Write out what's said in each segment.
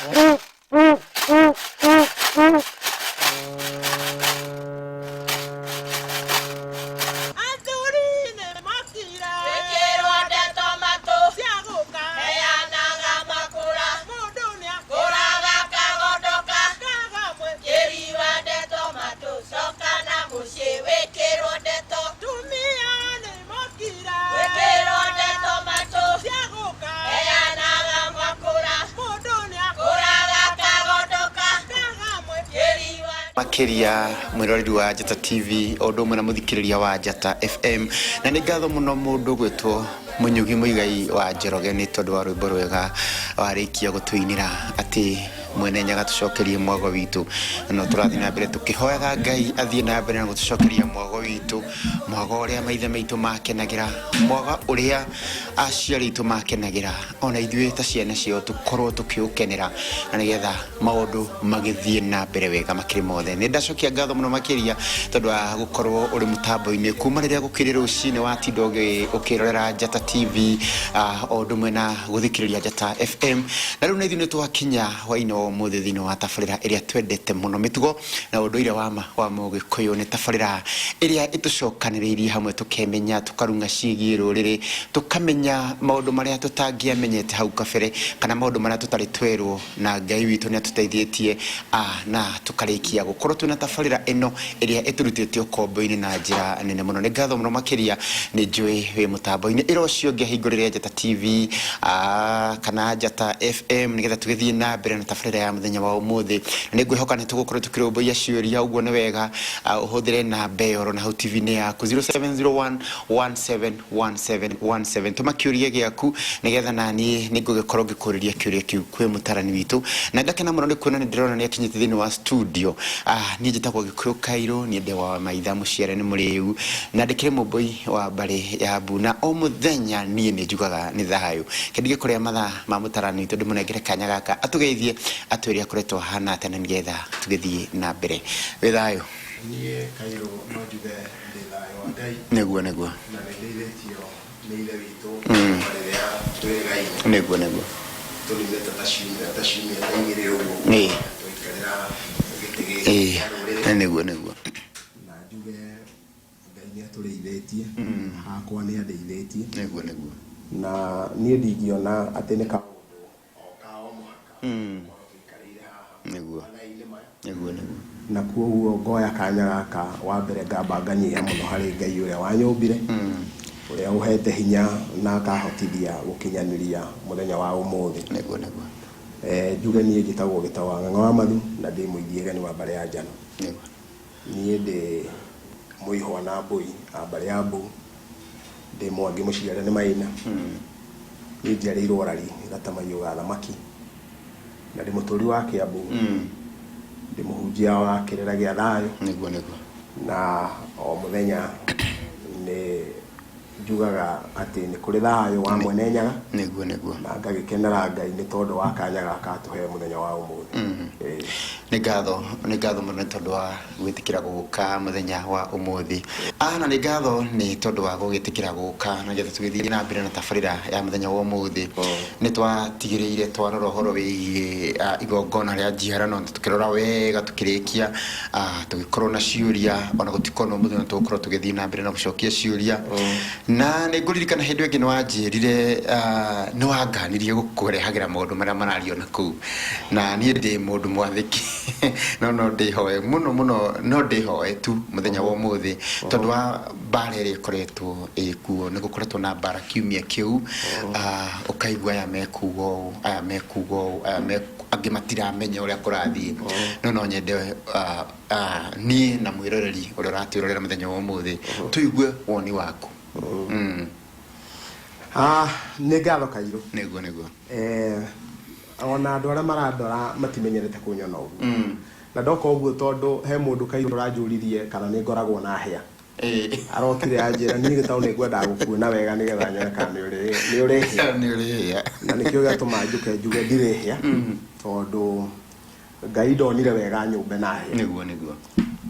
Athuri nĩ mokire. Wĩkĩrwo ndeto matũ. Cia gũka. Heanaga makũra. Mũndũ nĩakũraga kagondoka. Kagamwe. Kĩriwa ndeto matũ. Coka na mũciĩ wĩkĩrwo ndeto. Tumia nĩ mokire. Wĩkĩrwo ndeto matũ. Cia gũka. Heanaga makũra. Mũndũ nĩakũraga kagondoka. Kagamwe. Kĩriwa. Makĩria mwĩroreri wa Njata TV o ũndũ ũmwe na mũthikĩrĩria wa Njata FM, na nĩ ngatho mũno mũndũ gwĩtwo Mũnyugi Mũigai wa Njoroge nĩ tondũ wa rwĩmbo rwega warĩkia gũtũinĩra atĩ Mwene Nyaga tũcokerie mwago witũ. Na no tũrathiĩ na mbere tũkĩhoyaga Ngai athiĩ na mbere na gũtũcokeria mwago witũ, mwago ũrĩa maithe maitũ makenagĩra, mwago ũrĩa aciari aitũ makenagĩra, ona ithuĩ ta ciana ciao tũkorwo tũkĩũkenera, na nĩgetha maũndũ magĩthiĩ na mbere wega makĩrĩ mothe. Nĩ ndacokia ngatho mũno makĩria tondũ wa gũkorwo ũrĩ mũtambo-inĩ kuma rĩrĩa gũkĩrĩ rũcinĩ watinda ũkĩrorera Njata TV, o ũndũ ũmwe na gũthikĩrĩria Njata FM. Na rĩu na ithuĩ nĩ twakinya hwainĩ wa ũmũthĩ thĩinĩ wa tabarĩra ĩrĩa twendete mũno, mĩtugo na ũndũire wa ma wa Mũgĩkũyũ. Nĩ tabarĩra ĩrĩa ĩtũcokanĩrĩirie hamwe tũkemenya, tũkarung'a ciĩgiĩ rũrĩrĩ, tũkamenya maũndũ marĩa tũtangĩamenyete hau kabere kana maũndũ marĩa tũtarĩ twerwo, na Ngai witũ nĩ atũteithĩtie na tũkarĩkia gũkorwo twĩna tabarĩra ĩno ĩrĩa ĩtũrutĩte ũkombo-inĩ na njĩra nene mũno. Nĩ ngatho mũno makĩria, nĩ njũĩ wĩ mũtambo-inĩ. Ĩra ũcio ũngĩ ahingũrĩre Njata TV kana Njata FM nĩgetha tũgĩthiĩ na mbere na tabarĩra ya mũthenya wa ũmũthĩ. Na nĩ ngwĩhoka nĩ tũgũkorwo tũkĩrũmbũiya ciũria, ũguo nĩ wega ũhũthĩre namba ĩyo oro na hau TV-inĩ yaku 0701 17 1717. Tũma kĩũria gĩaku nĩgetha naniĩ nĩngũgĩkorwo ngĩkũrĩria kĩũria kĩu kwĩ mũtarani witũ. Na ngakena mũno nĩ kuona nĩ ndĩrona nĩ akinyĩte thĩinĩ wa studio. Niĩ njĩtagwo Gĩkũyũ Kairũ, niĩ ndĩ wa maitha mũciare nĩ mũrĩu na ndĩkĩrĩ mũmbũi wa mbarĩ ya mbu, na o mũthenya niĩ nĩ njugaga nĩ thayũ. Kĩndũ gĩkũrĩa mathaa ma mũtarani witũ ndĩmũnengere kanya gaka atũgeithie, atwĩre akoretwo ahana atĩa na nĩgetha tũgĩthiĩ na mbere. Wĩ thayũ? Niĩ Kairũ no njuge ndĩ thayũ wa Ngai. Nĩguo nĩguo. Na nĩ ndeithĩtio nĩ Ithe witũ kuma rĩrĩa twĩgaire. Nĩguo nĩguo. Tũninĩte ta ciumia ta ciumia ta igĩrĩ ũguo twaikarĩra gĩtĩ gĩkĩ kĩa rũrĩrĩ. Nĩguo nĩguo. Na njuge Ngai nĩ atũrĩithĩtie, hakwa nĩ andeithĩtie. Nĩguo nĩguo. Na niĩ ndingĩona atĩ nĩ kaũndũ o ka o mũhaka gũkorwo tũikarĩire haha mathaa-inĩ maya. Nĩguo nĩguo. Na kwoguo ngoya kanya gaka wa mbere ngamba nganyihia mũno harĩ Ngai ũrĩa wanyũmbire, ũrĩa ũhete hinya na akahotithia gũkinyanĩria mũthenya wa ũmũthĩ. Nĩguo nĩguo. Njuge niĩ njĩtagwo Gĩtaũ wa Ng'ang'a wa Mathu na ndĩ mũithiegeni wa mbarĩ ya Njano. Nĩguo. Niĩ ndĩ mũihwa na mbũi a mbarĩ ya Mbu, ndĩ Mwangi mũciare nĩ Maina. Niĩ njiarĩirwo Rari Gatamaiyũ ga Thamaki na ndĩ mũtũri wa Kĩambu. Ndĩ mũhunjia wa kĩrĩra gĩa thayũ. Nĩguo nĩguo. Na o mũthenya nĩ njugaga atĩ nĩ kũrĩ thayũ wa Mwene Nyaga. Nĩguo nĩguo. Na ngagĩkenera Ngai nĩ tondũ wa kanya gaka atũhe mũthenya wa ũmũthĩ. Ĩĩ. Nĩ ngatho, nĩ ngatho mũno nĩ tondũ wa gwĩtĩkĩra gũka mũthenya wa ũmũthĩ. Na nĩ ngatho nĩ tondũ wa gũgĩtĩkĩra gũka na nĩgetha tũgĩthiĩ na mbere na tabarĩra ya mũthenya wa ũmũthĩ. Nĩ twatigĩrĩire twarora ũhoro wĩgiĩ igongona rĩa njiarano na tũkĩrora wega tũkĩrĩkia, tũgĩkorwo na ciũria, ona gũtikorwo na ũmũthĩ nĩ tũgũkorwo tũgĩthiĩ na mbere na gũcokia ciũria. Na nĩ ngũririkana hĩndĩ ĩngĩ nĩ wanjĩrire, nĩ wanganirie gũkũrehagĩra maũndũ marĩa marario na kũu. Na niĩ ndĩ mũndũ mwathĩki no no ndĩhoe mũno mũno, no ndĩhoe tu mũthenya wa ũmũthĩ tondũ wa mbara ĩrĩa ĩkoretwo ĩkuo. Nĩ gũkoretwo na mbara kiumia kĩu, ũkaigua aya mekuga ũũ, aya mekuga ũũ, aya angĩ matiramenya ũrĩa kũrathiĩ. No no nyende niĩ na mwĩroreri ũrĩa ũratwĩrorera mũthenya wa ũmũthĩ tũigue woni waku. Nĩ ngatho Kairũ. Nĩguo nĩguo. Ona andũ arĩa marandora matimenyerete kũnyona ũguo. Na ndoka ũguo tondũ he mũndũ Kairũ ũranjũririe kana nĩ ngoragwo na hĩa. Arokire anjĩra niĩ Gĩtaũ nĩ ngwendaga gũkuona wega nĩgetha nyone kana nĩ ũrĩ hĩa. Nĩ ũrĩ hĩa. Na nĩkĩo gĩatũma njũke njuge ndirĩ hĩa tondũ Ngai ndonire wega nyũmbe na hĩa. Nĩguo nĩguo.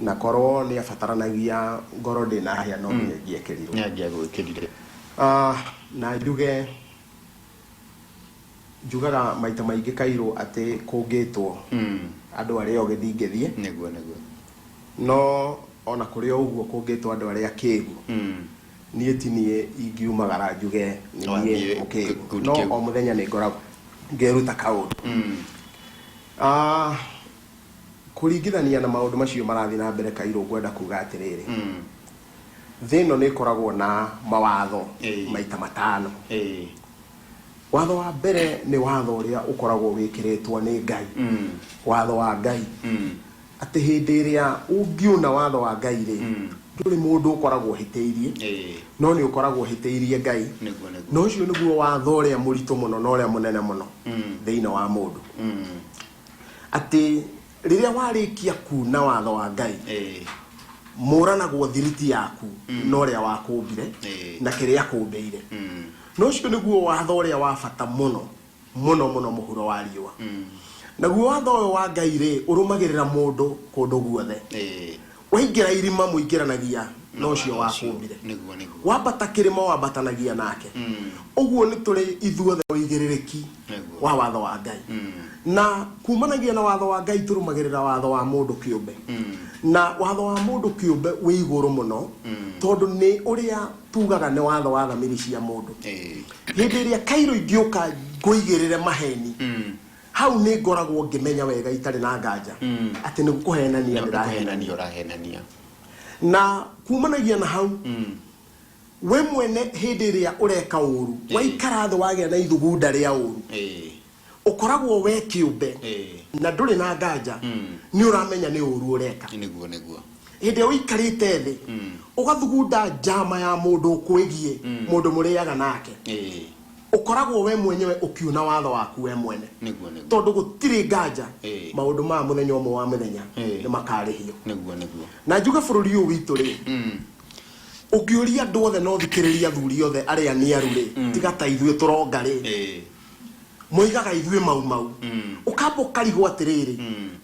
Na korwo nĩ abataranagia ngorwo ndĩna hĩa no nginya ingĩekĩrirwo. Nĩ angĩagwĩkĩrire. Na njuge Njugaga maita maingĩ kairũ atĩ kũngĩtwo andũ arĩa ogĩ ndingĩthiĩ. Nĩguo, nĩguo. No ona kũrĩ o ũguo kũngĩtwo andũ arĩa akĩgu, niĩ ti niĩ ingiumagara njuge nĩ niĩ Wathiĩ mũkĩgu. gĩkundi No kĩu. o mũthenya nĩ ngoragwo ngĩruta kaũndũ. Ah, kũringithania na maũndũ macio marathiĩ na mbere kairũ, ngwenda kuga atĩrĩrĩ, thĩ ĩno nĩ ĩkoragwo na mawatho maita matano. Watho wa mbere nĩ watho ũrĩa ũkoragwo wĩkĩrĩtwo nĩ Ngai, watho wa Ngai, atĩ hĩndĩ ĩrĩa ũngiuna watho wa Ngai rĩ, ndũrĩ mũndũ ũkoragwo ũhĩtĩirie, no nĩ ũkoragwo ũhĩtĩirie Ngai. Nĩguo, nĩguo. Na ũcio nĩguo watho ũrĩa mũritũ mũno na ũrĩa mũnene mũno thĩinĩ wa mũndũ, atĩ rĩrĩa warĩkia kuna watho wa Ngai, mũranagwo thiriti yaku na ũrĩa wakũmbire na kĩrĩa akũmbĩire. Na ũcio nĩguo watho ũrĩa wa bata mũno mũno mũno mũhuro wa riũa. Naguo watho ũyũ wa Ngai rĩ, ũrũmagĩrĩra mũndũ kũndũ guothe. Waingĩra irima, mũingĩranagia na ũcio wakũmbire. Nĩguo, nĩguo. Wambata kĩrĩma, wambatanagia nake. Ũguo nĩ tũrĩ ithuothe ũigĩrĩrĩki wa watho wa Ngai. Na kumanagia na watho wa Ngai, tũrũmagĩrĩra watho wa mũndũ kĩũmbe. Na watho wa mũndũ kĩũmbe wĩ igũrũ mũno, tondũ nĩ ũrĩa tugaga nĩ watho wa thamiri cia mũndũ. Hĩndĩ ĩrĩa kairũ ingĩũka ngũigĩrĩre maheni, hau nĩ ngoragwo ngĩmenya wega itarĩ na nganja atĩ nĩ kũhenania ndĩrahenania. Kũhenania ũrahenania. Na kumanagia na hau, we mwene hĩndĩ ĩrĩa ũreka ũru, waikara thĩ wagĩa na ithugunda rĩa ũru, ũkoragwo we kĩũmbe na ndũrĩ na nganja nĩ ũramenya nĩ ũru ũreka. Nĩguo, nĩguo. Hĩndĩ ĩrĩa ũikarĩte thĩ ũgathugunda njama ya mũndũ ũkwĩgiĩ, mũndũ mũrĩaga nake, ũkoragwo we mwenyewe ũkiuna watho waku we mwene, Nĩguo, nĩguo. tondũ gũtirĩ nganja maũndũ maya mũthenya ũmwe wa mĩthenya nĩ makarĩhio. Nĩguo, nĩguo. Na njuge bũrũri ũyũ witũ rĩ, ũngĩũria andũ othe no thikĩrĩria athuri othe arĩa nĩaru rĩ, tiga ta ithuĩ tũronga rĩ, moigaga ithuĩ Mau Mau. Ũkamba ũkarigwo atĩrĩrĩ,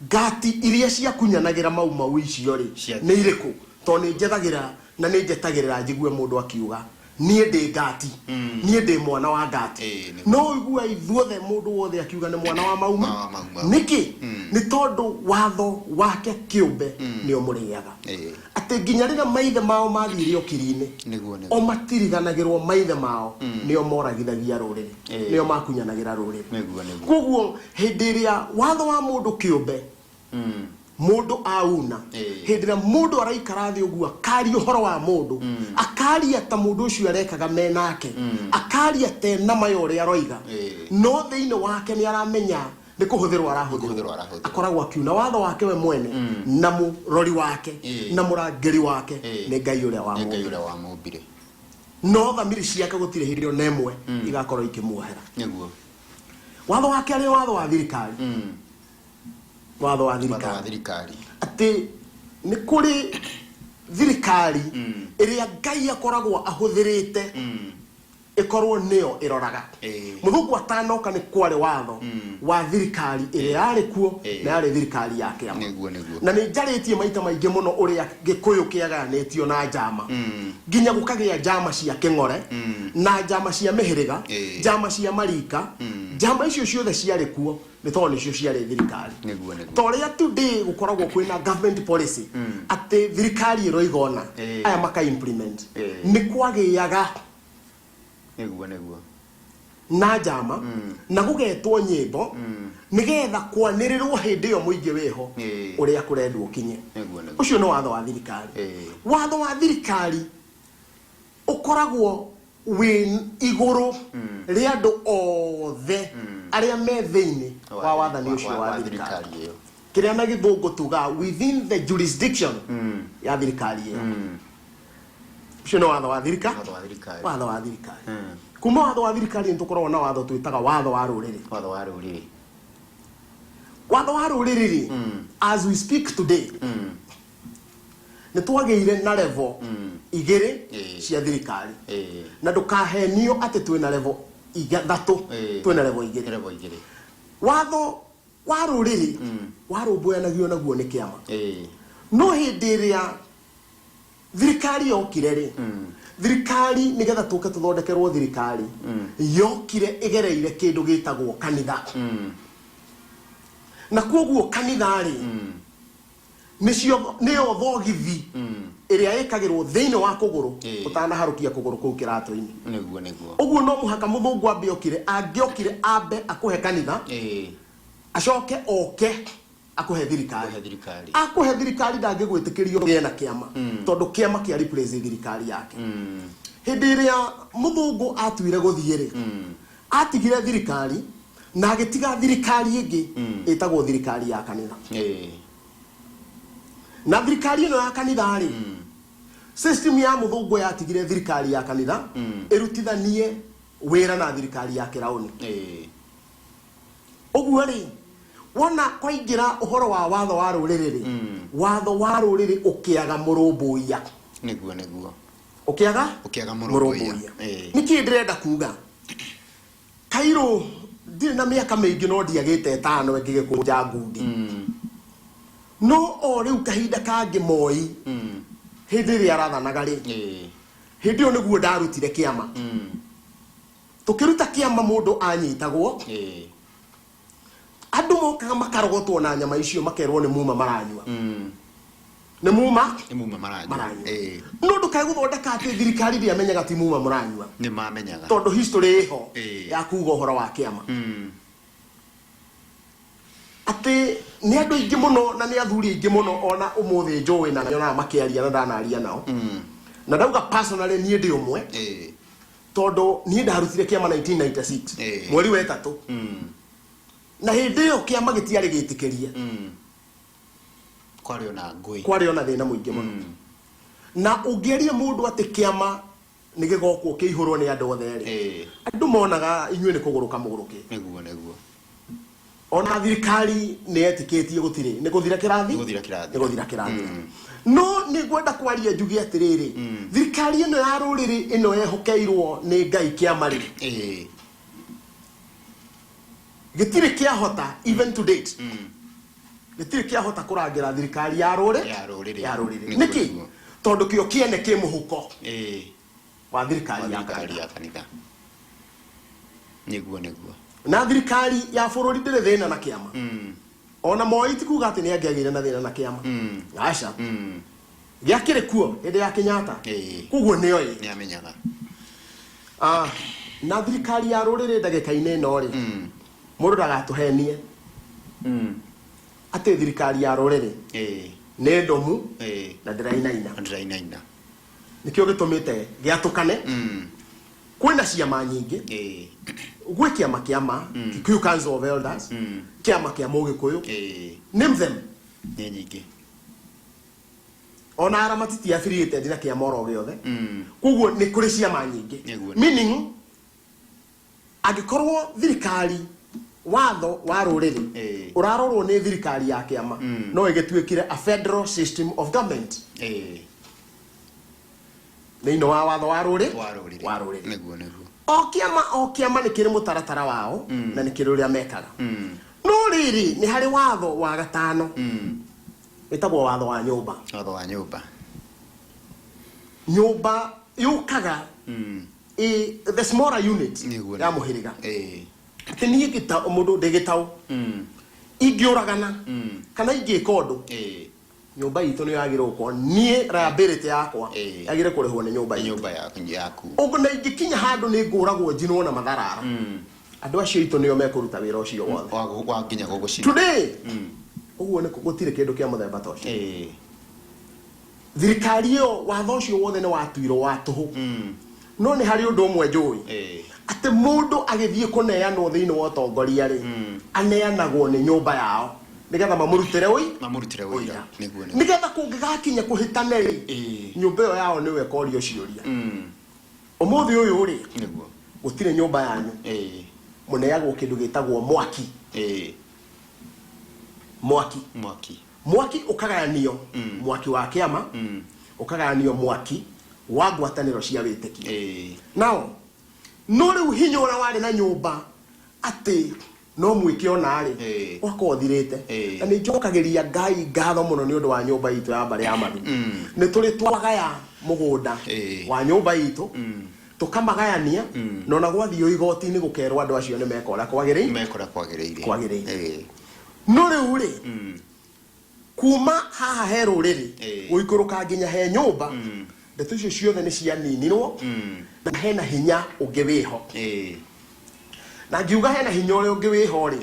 ngati iria ciakunyanagĩra Mau Mau icio rĩ, nĩ irĩkũ? Tondũ nĩ njethagĩra na nĩ njetagĩrĩra njigue mũndũ akiuga, "Niĩ ndĩ ngati, niĩ ndĩ mwana wa ngati." No ũigua ithuothe mũndũ wothe akiuga nĩ mwana wa Mau Mau. Wa Mau Mau. Nĩkĩ? Nĩ tondũ watho wake kĩũmbe nĩ ũmũrĩaga, atĩ nginya rĩrĩa maithe mao mathire ũkiri-inĩ, Nĩguo, nĩguo. o matiriganagĩrwo maithe mao nĩo moragithagia rũrĩrĩ, nĩo makunyanagĩra rũrĩrĩ. Nĩguo, nĩguo. Koguo hĩndĩ ĩrĩa watho wa mũndũ kĩũmbe mũndũ auna, hĩndĩ ĩrĩa mũndũ araikara thĩ ũguo akaria ũhoro wa mũndũ, akaria ta mũndũ ũcio arekaga menake, akaria te nama ya ũrĩa aroiga, no thĩinĩ wake nĩ aramenya nĩ kũhũthĩrwo arahũthĩrwo. Kũhũthĩrwo arahũthĩrwo. Akoragwo akiuna watho wake we mwene, na mũrori wake na mũrangĩri wake nĩ Ngai ũrĩa Nĩ Ngai wamũmbire. Ũrĩa wamũmbire. No thamiri ciake gũtirĩ hĩndĩ ona ĩmwe igakorwo ikĩmuohera. Watho wake arĩ watho wa thirikari, watho wa Watho wa thirikari, thirikari, atĩ nĩ kũrĩ thirikari ĩrĩa Ngai akoragwo ahũthĩrĩte ĩkorwo nĩyo ĩroraga. Mũthũngũ atanoka nĩ kwarĩ watho wa thirikari ĩrĩa yarĩ kuo, na yarĩ thirikari ya kĩama. Nĩguo, nĩguo. Na nĩ njarĩtie maita maingĩ mũno ũrĩa Gĩkũyũ kĩagayanĩtio na njama, nginya gũkagĩa njama cia kĩng'ore na njama cia mĩhĩrĩga, njama cia marika. Njama icio ciothe ciarĩ kuo nĩ tondũ nĩcio ciarĩ thirikari. Nĩguo, nĩguo. Ta ũrĩa today gũkoragwo kwĩna government policy atĩ thirikari ĩroiga ũna, aya maka implement, nĩ kwagĩaga Nĩguo, nĩguo. na njama na gũgetwo nyĩmbo nĩgetha kwanĩrĩrwo hĩndĩ ĩyo mũingĩ wĩho ũrĩa kũrendwo ũkinye. Nĩguo, nĩguo. Ũcio nĩ watho wa thirikari. Watho wa thirikari ũkoragwo wĩ igũrũ rĩa andũ othe arĩa me thĩinĩ wa wathani ũcio wa thirikari, thirikari ĩyo. Kĩrĩa na Gĩthũngũ tugaga within the jurisdiction ya thirikari ĩyo. Ũcio nĩ watho wa thirikari. Watho wa thirikari. Watho wa thirikari. Kuma watho wa thirikari nĩ tũkoragwo na watho twĩtaga watho wa rũrĩrĩ. Watho wa rũrĩrĩ. Watho wa rũrĩrĩ rĩ, as we speak today nĩ twagĩire na level igĩrĩ cia thirikari. Na ndũkahenio atĩ twĩna level ithatũ. Twĩna level igĩrĩ. Level igĩrĩ. Watho wa rũrĩrĩ warũmbũyanagio naguo nĩ kĩama. No hĩndĩ ĩrĩa Thirikari yokire rĩ, thirikari nĩgetha tũke tũthondekerwo thirikari yokire ĩgereire kĩndũ gĩtagwo kanitha. Na kwoguo kanitha rĩ, nĩcio nĩyo thogithi ĩrĩa ĩkagĩrwo thĩinĩ wa kũgũrũ ũtanaharũkia kũgũrũ kũu kĩratũ-inĩ. Nĩguo, nĩguo. Ũguo no mũhaka mũthũngũ ambe okire, angĩokire ambe akũhe kanitha, acoke oke akũhe thirikari. Akũhe thirikari. Akũhe thirikari ndangĩgwĩtĩkĩria ũgĩe na kĩama, tondũ kĩama kĩa replace thirikari yake. Hĩndĩ ĩrĩa mũthũngũ atuire gũthiĩ rĩ, atigire thirikari na agĩtiga thirikari ĩngĩ ĩtagwo thirikari ya kanitha. Na thirikari ĩno ya kanitha rĩ, system ya mũthũngũ yatigire thirikari ya kanitha ĩrutithanie wĩra na thirikari ya kĩraũni. Ũguo rĩ, wona kwaingĩra ũhoro wa watho wa rũrĩrĩ rĩ, watho wa rũrĩrĩ ũkĩaga mũrũmbũiya. Nĩguo, nĩguo. Ũkĩaga? Ũkĩaga mũrũmbũiya. Nĩkĩ ndĩrenda kuga? Kairũ ndirĩ na mĩaka mĩingĩ no ndiagĩte ĩtano ĩngĩgĩkũnja ngundi. No o rĩu kahinda kangĩ Moi hĩndĩ ĩrĩa arathanaga rĩ, hĩndĩ ĩyo nĩguo ndarutire kĩama. Tũkĩruta kĩama mũndũ anyitagwo, andũ mokaga makarogotwo na nyama icio makerwo nĩ muma maranyua. Nĩ muma? Nĩ muma maranyua. Maranyua. No ndũkae gũthondeka atĩ thirikari ndĩamenyaga ti muma mũranyua. Nĩ mamenyaga. Tondũ history ĩho ya kuga ũhoro wa kĩama. Atĩ nĩ andũ aingĩ mũno na nĩ athuri aingĩ mũno ona ũmũthĩ njũĩ na nyonaga makĩaria na ndanaria nao. Na ndauga personally niĩ ndĩ ũmwe. Tondũ niĩ ndarutire kĩama 1996 mweri wa ĩtatũ. Na hĩndĩ ĩyo kĩama gĩtiarĩ gĩtĩkĩrie. Kwarĩ ona ngũĩ. Kwarĩ ona thĩna mũingĩ mũno. Na ũngĩerire mũndũ atĩ kĩama nĩ gĩgokwo kĩihũrwo nĩ andũ othe rĩ, andũ monaga inyuĩ nĩ kũgũrũka mũgũrũkĩte. Nĩguo, nĩguo. Ona thirikari nĩ yetĩkĩtie gũtirĩ, nĩ gũthira kĩrathi? Nĩ gũthira kĩrathira. Nĩ gũthira kĩrathira. No nĩ ngwenda kwaria njuge atĩrĩrĩ, thirikari ĩno ya rũrĩrĩ ĩno yehokeirwo nĩ Ngai kĩama rĩ, gĩtirĩ kĩahota even to date. Gĩtirĩ kĩahota kũrangĩra thirikari ya rũrĩrĩ. Ya rũrĩrĩ. Ya rũrĩrĩ. Nĩguo, Nĩkĩ? nĩguo. Tondũ kĩo kĩene kĩ mũhuko wa thirikari Wa ya thirikari kanitha. ya kanitha. Nĩguo, nĩguo. Na thirikari ya bũrũri ndĩrĩ thĩna na kĩama. Ona Moi ti kuga atĩ nĩ angĩagĩire na thĩna na kĩama. Aca. Gĩakĩrĩ kuo hĩndĩ ya Kenyatta. Koguo nĩoĩ. Nĩamenyaga. Na thirikari ya rũrĩrĩ ndagĩka-inĩ ĩno rĩ, mũndũ ndagatũhenie. Atĩ thirikari ya rũrĩrĩ nĩ ndomu na ndĩrainaina. Na ndĩrainaina. Nĩkĩo gĩtũmĩte gĩatũkane. Kwĩna ciama nyingĩ. Gwĩ kĩama kĩa ma, Kikuyu Council of Elders, kĩama kĩa Mũgĩkũyũ. Name them. Nĩ nyingĩ. Ona aramati ti affiliated na kĩama oro gĩothe. Koguo nĩ kũrĩ ciama nyingĩ. Nĩguo. Meaning, angĩkorwo thirikari watho wa rũrĩrĩ ũrarorwo nĩ thirikari ya kĩama, no ĩgĩtuĩkire a federal system of government. Thĩinĩ wa watho wa rũrĩrĩ? Wa rũrĩrĩ. Wa rũrĩrĩ. Nĩguo, nĩguo. O kĩama, o kĩama nĩ kĩrĩ mũtaratara wao, na nĩ kĩrĩ ũrĩa mekaga. No rĩrĩ, nĩ harĩ watho wa gatano. Wĩtagwo watho wa nyũmba. Watho wa nyũmba. Nyũmba yũkaga the smaller unit Nĩguo, ya nĩguo. mũhĩrĩga. Atĩ niĩ mũndũ ndĩ gĩtaũ. Ingĩũragana, kana ingĩka ũndũ, nyũmba itũ nĩ yagĩrĩirwo gũkorwo niĩ liability yakwa yagĩrĩirwo kũrĩhwo nĩ nyũmba Nĩ itũ. nyũmba yaku. Ũguo na ingĩkinya handũ nĩ ngũragwo njinwo na matharara. Andũ acio aitũ nĩo mekũruta wĩra ũcio wothe. Wa wa nginya gũgũcina. Today, ũguo nĩ gũtirĩ kĩndũ kĩa mũthemba ta ũcio. Thirikari ĩyo watho ũcio wothe nĩ watuirwo wa tũhũ. No nĩ harĩ ũndũ ũmwe njũĩ. Atĩ mũndũ agĩthiĩ kũneanwo thĩinĩ wa ũtongoria rĩ, aneanagwo nĩ nyũmba yao nĩgetha mamũrutĩre Mamũrutĩre ũira. ũira. Nĩguo, nĩguo. Nĩgetha kũngĩgakinya kũhĩtane rĩ, nyũmba ĩyo yao nĩyo ĩkorio ciũria. Ũmũthĩ ũyũ rĩ, Nĩguo. gũtirĩ nyũmba yanyu. Mũneagwo kĩndũ gĩtagwo mwaki. Mwaki. Mwaki. Mwaki ũkagayanio mwaki wa kĩama, ũkagayanio mwaki wa ngwatanĩro cia wĩtĩkio. Nao, no rĩu hinya ũrĩa warĩ na nyũmba atĩ No mwĩke ona rĩ, ũgakorwo ũthirĩte. Na nĩ njokagĩria Ngai ngatho mũno nĩ ũndũ wa nyũmba itũ ya mbarĩ ya Mathu. Nĩ tũrĩ twagaya mũgũnda wa nyũmba itũ, tũkamagayania, na ona gwathiĩ igoti-inĩ gũkerwo andũ acio nĩ meka ũrĩa kwagĩrĩire. Meka ũrĩa kwagĩrĩire. Kwagĩrĩire. No rĩu rĩ, kuma haha he rũrĩrĩ gũikũrũka nginya he nyũmba, ndeto icio ciothe nĩ cianinirwo, na hena hinya ũngĩ wĩho. Na ngiuga hena hinya ũrĩa ũngĩ wĩho rĩ,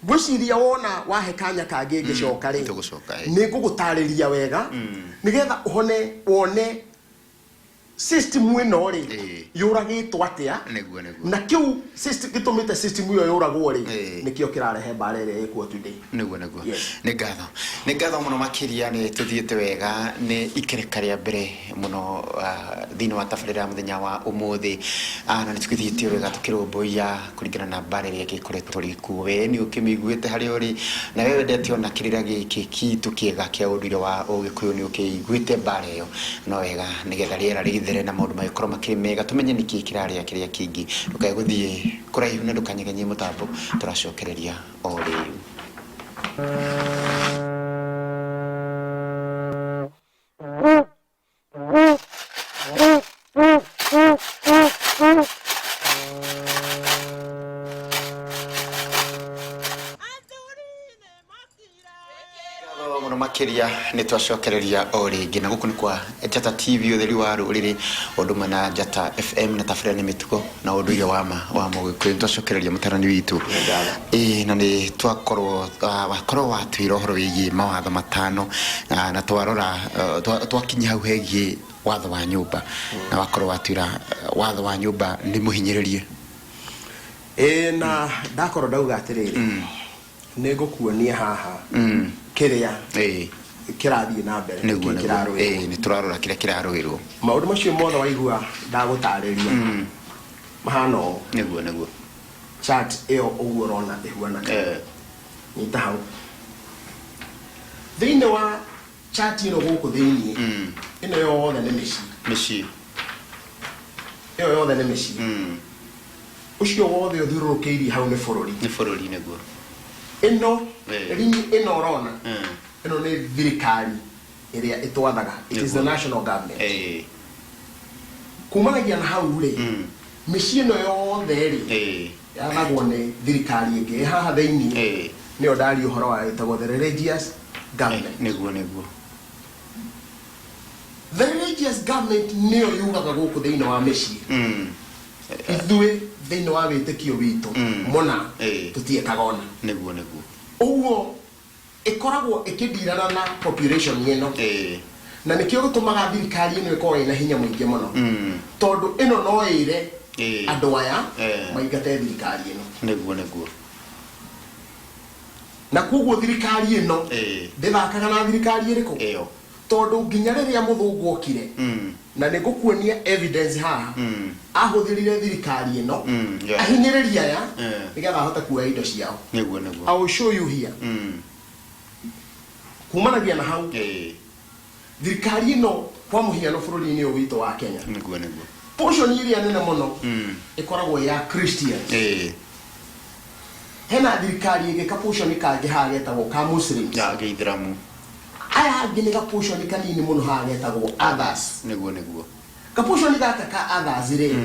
ngwĩciria wona wahe kanya kangĩ ngĩcoka rĩ, Tũgũcoka, ĩĩ. Nĩ ngũgũtarĩria wega nĩgetha ũhone wone system ĩno rĩ, yũragĩtwo atĩa. Nĩguo, nĩguo. Na kĩu system gĩtũmĩte system ĩyo yũragwo rĩ, nĩkĩo kĩrarehe mbara ĩrĩa ĩkuo today. Nĩguo, nĩguo. Yes. Nĩ ngatho, nĩ ngatho mũno makĩria. Nĩ tũthiĩte wega, nĩ ikereka rĩa mbere mũno thĩinĩ wa tabarĩra ya mũthenya wa ũmũthĩ. Na nĩ tũgĩthiĩte wega tũkĩrũmbũiya kũringana na mbara ĩrĩa ĩgĩkoretwo rĩ kuo. We nĩ ũkĩmĩiguĩte harĩa ũrĩ, na we wendete ona kĩrĩra gĩkĩ kitũ kĩega kĩa ũndũire wa Ũgĩkũyũ, nĩ ũkĩiguĩte mbara ĩyo. No wega nĩgetha rĩera rĩgĩthere na maũndũ magĩkorwo makĩrĩ mega, tũmenye nĩkĩ kĩrarĩa kĩrĩa kĩngĩ. Ndũkae gũthiĩ kũraihu na ndũkanyeganyie mũtambo, tũracokereria o rĩu. Ngatho mũno makĩria. Nĩ twacokereria o rĩngĩ, na gũkũ nĩ kwa Njata TV, ũtheri wa rũrĩrĩ, ũndũ ũmwe na Njata FM, na tabarĩra nĩ mĩtugo na ũndũire wa ma wa Mũgĩkũyũ. Nĩ twacokereria mũtarani witũ, ĩĩ, na nĩ twakorwo wakorwo watwĩra ũhoro wĩgiĩ mawatho matano, na twarora twakinya hau hegiĩ watho wa nyũmba, na wakorwo watwĩra watho wa nyũmba nĩ mũhinyĩrĩrie. Ĩĩ, na ndakorwo ndauga atĩrĩrĩ, nĩ ngũkuonia haha kĩrĩa kĩrathiĩ na mbere, nĩguo kĩĩ kĩrarũĩrwo. Ĩĩ, nĩ tũrarora kĩrĩa kĩrarũĩrwo. Maũndũ macio mothe waigua ndagũtarĩria mahana ũũ. Nĩguo, nĩguo. Chart ĩyo ũguo ũrona ĩhuana, nyita hau thĩinĩ wa chart ĩno gũkũ thĩinĩ, ĩno yothe nĩ mĩciĩ. Mĩciĩ. Ĩyo yothe nĩ mĩciĩ. Ũcio wothe ũthiũrũrũkĩirie hau nĩ bũrũri. Nĩ bũrũri, nĩguo. Ĩno rini ĩno ũrona, ĩno nĩ thirikari ĩrĩa ĩtwathaga. It is the national government. Kumanagia na hau rĩ, mĩciĩ ĩno yothe rĩ, yathagwo nĩ thirikari ĩngĩ ĩ haha thĩinĩ, nĩyo ndaria ũhoro wayo, ĩtagwo the religious government. Nĩguo, nĩguo. The religious government nĩyo yugaga gũkũ thĩinĩ wa mĩciĩ, ithuĩ thĩinĩ wa wĩtĩkio witũ mũna tũtiĩkaga ona. Nĩguo, nĩguo. Ũguo ĩkoragwo ĩkĩndirana na population ĩno, na nĩkĩo gĩtũmaga thirikari ĩno ĩkorwo ĩna hinya mũingĩ mũno, tondũ ĩno no ĩre andũ aya maingate thirikari ĩno. Nĩguo, nĩguo. Na koguo thirikari ĩno ndĩthakaga na thirikari ĩrĩkũ? Ĩyo. Tondũ nginya rĩrĩa mũthũngũ okire, na nĩ ngũkuonia evidence haha, ahũthĩrire thirikari ĩno ahinyĩrĩria aya nĩgetha ahote kuoya indo ciao. Nĩguo, nĩguo. I will show you here. Kumanagia na hau, thirikari ĩno, kwa mũhiano bũrũri-inĩ ũyũ witũ wa Kenya, Nĩguo, nĩguo. portion ĩrĩa nene mũno ĩkoragwo ya Christians. Hena thirikari ĩngĩ, kaportion kangĩ haha getagwo ka Muslims. Ya gĩithĩramu. Aya angĩ nĩ gaportion kanini mũno haha getagwo others. Nĩguo, nĩguo. Kaportion gaka ka others rĩ,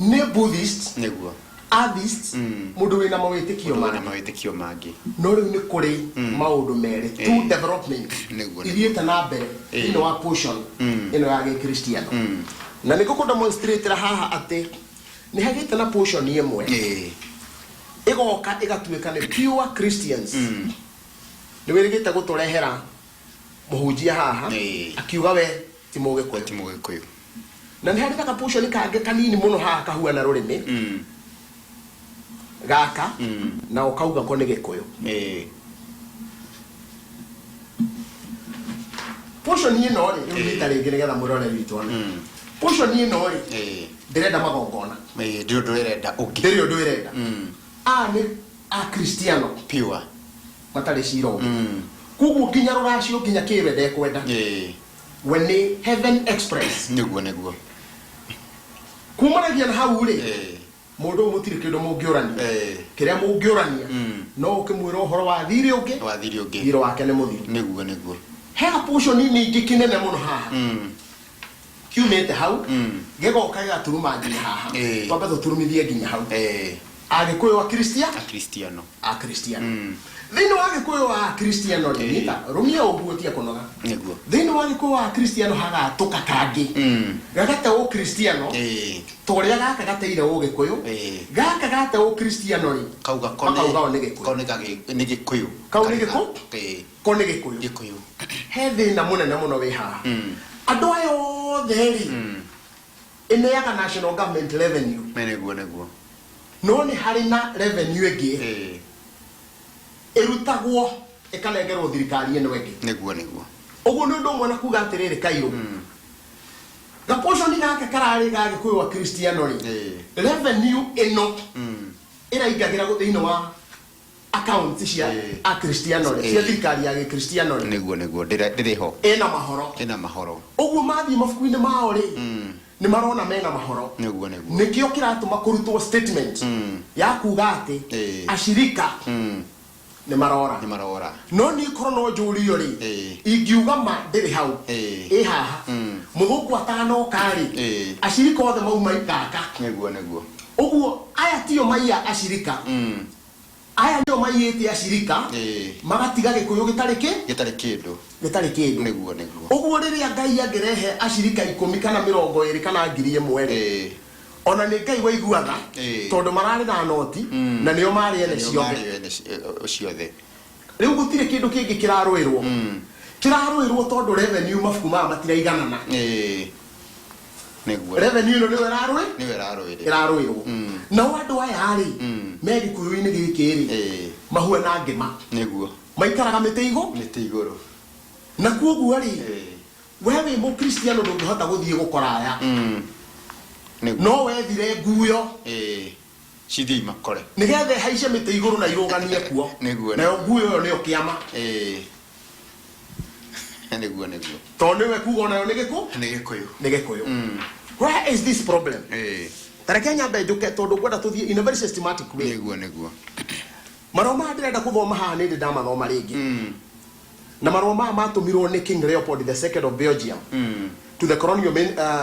nĩ Buddhist, atheist, mũndũ wĩna mawĩtĩkio Mũndũ wĩna mangĩ. Mawĩtĩkio mangĩ. No rĩu nĩ kũrĩ maũndũ merĩ, two development Nĩguo, nĩguo. ithiĩte na mbere thĩinĩ wa portion ĩno ya gĩkristiano, na nĩ ngũkũ haha atĩ nĩ hagĩte na portion ĩmwe ĩgoka ĩgatuĩka nĩ pure Christians. Nĩ wĩrĩgĩte gũtũrehera mũhunjia haha akiuga we ti Mũgĩkũyũ. Ti Mũgĩkũyũ. Na nĩ harĩ na kaportion kangĩ kanini mũno haha kahuana rũrĩmĩ gaka, na ũkauga ko nĩ Gĩkũyũ. Portion ĩno rĩ, rĩu nyita rĩngĩ nĩgetha mwĩroreri witũ one. Portion ĩno rĩ, ndĩrenda magongona. Ĩĩ, ndĩrĩ ũndũ ĩrenda ũngĩ. Ndĩrĩ ũndũ ĩrenda. Aya nĩ Akristiano pure, matarĩ cira ũngĩ, koguo nginya rũracio, nginya kĩwe ndekwenda. We nĩ Heaven Express. Nĩguo, nĩguo. Kumanagia na hau rĩ, Mũndũ ũyũ mũtirĩ kĩndũ mũngĩũrania. Kĩrĩa mũngĩũrania no ũkĩmwĩra ũhoro wa thirĩ ũngĩ. Wa thirĩ ũngĩ. Thirĩ wake nĩ mũthiru. Nĩguo, nĩguo. He portion ningĩ kĩnene mũno haha kiumĩte hau, gĩgoka gĩgaturuma nginya haha. Twambe tũturumithie nginya hau. Agĩkũyũ Akristia Akristiano. Akristiano. Thĩinĩ wa Gĩkũyũ wa Akristiano rĩ, nyita rũmia ũguo tia kũnoga. Thĩinĩ wa Gĩkũyũ wa Akristiano hagatũka kangĩ gagate Ũkristiano, ta ũrĩa gaka gateire Ũgĩkũyũ. Gaka gate Ũkristiano rĩ, Kau gakone. Makauga o nĩ Gĩkũyũ. Kau nĩ nĩ Gĩkũyũ. Kau nĩ Gĩkũ? Ko nĩ Gĩkũyũ. Gĩkũyũ. He thĩna mũnene mũno wĩ haha. Andũ aya othe rĩ, ĩneaga national government revenue. Nĩguo, nĩguo. No nĩ harĩ na revenue ĩngĩ ĩrutagwo ĩkanengerwo thirikari ĩno ĩngĩ. Nĩguo, nĩguo. Ũguo nĩ ũndũ ũmwe na kuga atĩrĩrĩ, kairũ gaportion gaka kararĩ ga Gĩkũyũ a Kristiano rĩ, revenue ĩno ĩraingagĩra thĩinĩ wa account cia Akristiano rĩ, cia thirikari ya Gĩkristiano rĩ. Nĩguo, nĩguo, ndĩrĩ ho. Ĩna mahoro. Ĩna mahoro. Ũguo mathiĩ mabuku-inĩ mao rĩ, nĩ marona mena mahoro. Nĩguo, nĩguo. Nĩkĩo kĩratũma kũrutwo statement ya kuga atĩ acirika nĩ marora. Nĩ marora. No niĩ korwo no njũrio rĩ, ingiuga ma ndĩrĩ hau, ĩ haha mũthũngũ atanoka rĩ, acirika othe mauma gaka. Nĩguo, nĩguo. Ũguo aya tio maiya acirika, aya nĩo maiyĩte acirika, magatiga Gĩkũyũ gĩtarĩ kĩ gĩtarĩ kĩndũ. Gĩtarĩ kĩndũ. Nĩguo, nĩguo. Ũguo rĩrĩa Ngai angĩrehe acirika 10 kana 20 kana 1000 rĩ, ona nĩ Ngai waiguaga, tondũ mararĩ na noti na nĩo marĩ ene Nĩo ciothe. Marĩ ene ciothe. Rĩu gũtirĩ kĩndũ kĩngĩ kĩrarũĩrwo. Kĩrarũĩrwo tondũ revenue, mabuku maya matiraiganana. Nĩguo. Revenue ĩno nĩyo ĩrarũĩ Nĩyo ĩrarũĩrĩra. Ĩrarũĩrwo. Nao andũ aya rĩ, me Gĩkũyũ-inĩ gĩkĩ rĩ, mahuana ngĩma. Maikaraga mĩtĩ igũ Mĩtĩ igũrũ. Na kuoguo rĩ, we wĩ Mũkristiano ndũngĩhota gũthiĩ gũkora aya. No wethire nguyo Cithiĩ imakore. Nĩgetha ĩhaice mĩtĩ igũrũ na irũgamie kuo. Nayo nguyo ĩyo nĩyo kĩama. Nĩguo, nĩguo. Tondũ nĩwe kuga onayo nĩ gĩkũ Nĩ Gĩkũyũ. Nĩ Gĩkũyũ. Where is this problem? Ta reke nyambe njũke, tondũ ngwenda tũthiĩ in a very systematic way. Nĩguo, nĩguo. Marũa maya ndĩrenda kũthoma haha nĩ ndĩ ndamathoma rĩngĩ, na marũa maya matũmirwo nĩ King Leopold the Second of Belgium to the colonial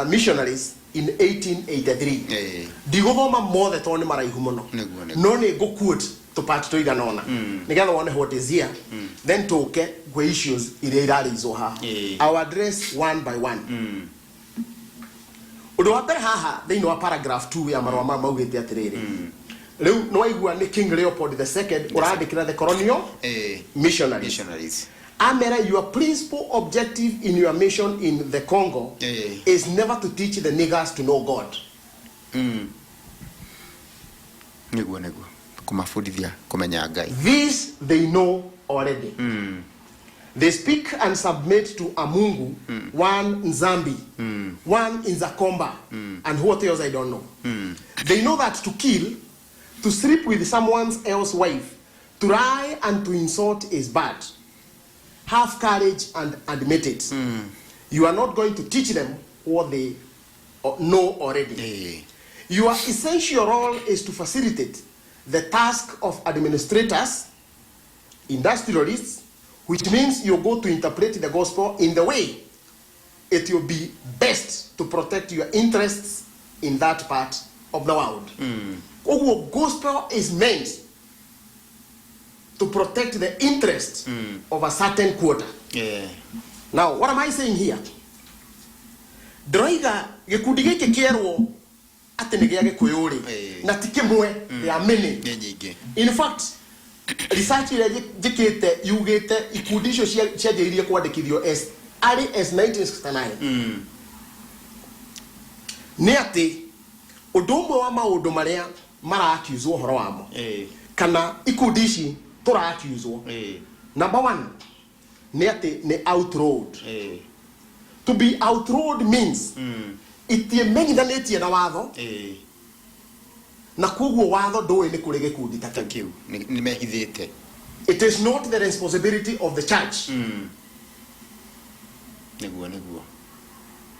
missionaries in 1883. Ndigũthoma mothe tondũ nĩ maraihu mũno. Nĩguo, nĩguo. No nĩ ngũ-quote tũpart tũigana ũna nĩgetha wone what is here, then tũke gwĩ issues iria irarĩizwo haha. I will address one by one. Ũndũ wa mbere haha thĩinĩ wa paragraph 2 ya marũa maya maugĩte atĩrĩrĩ, rĩu nĩ waigua nĩ King Leopold the Second ũrandĩkĩra the colonial missionaries. Missionaries. Amera, "Your principal objective in your mission in the Congo is never to teach the niggers to know God." Nĩguo, nĩguo, kũmabundithia kũmenya Ngai. "This they know already. They speak and submit to a Mungu, one Nzambi, one Inzakomba, and what else I don't know. They know that to kill, to sleep with someone else's wife, to lie and to insult is bad. Have courage and admit it. You are not going to teach them what they know already. Your essential role is to facilitate the task of administrators, industrialists, which means you go to interpret the gospel in the way it will be best to protect your interests in that part of the world." Ũguo gospel is meant to protect the interest of a certain quarter. Now, what am I saying here? Ndĩroiga gĩkundi gĩkĩ kĩerwo atĩ nĩ gĩa Gĩkũyũ rĩ, na ti kĩmwe, there are many. Nĩ nyingĩ. In fact, research ĩrĩa njĩkĩte yugĩte ikundi icio cianjĩrĩirie kwandĩkithio as early as 1969. Nĩ atĩ ũndũ ũmwe wa maũndũ marĩa mara-accuswo ũhoro wamo, kana ikundi ici tũra-accuswo, number one nĩ atĩ nĩ outlawed. To be outlawed means itiĩmenyithanĩtie na watho, na koguo watho ndũĩ nĩ kũrĩ gĩkundi ta ta kĩu. Kĩu nĩ mehithĩte. It is not the responsibility of the church Nĩguo, nĩguo.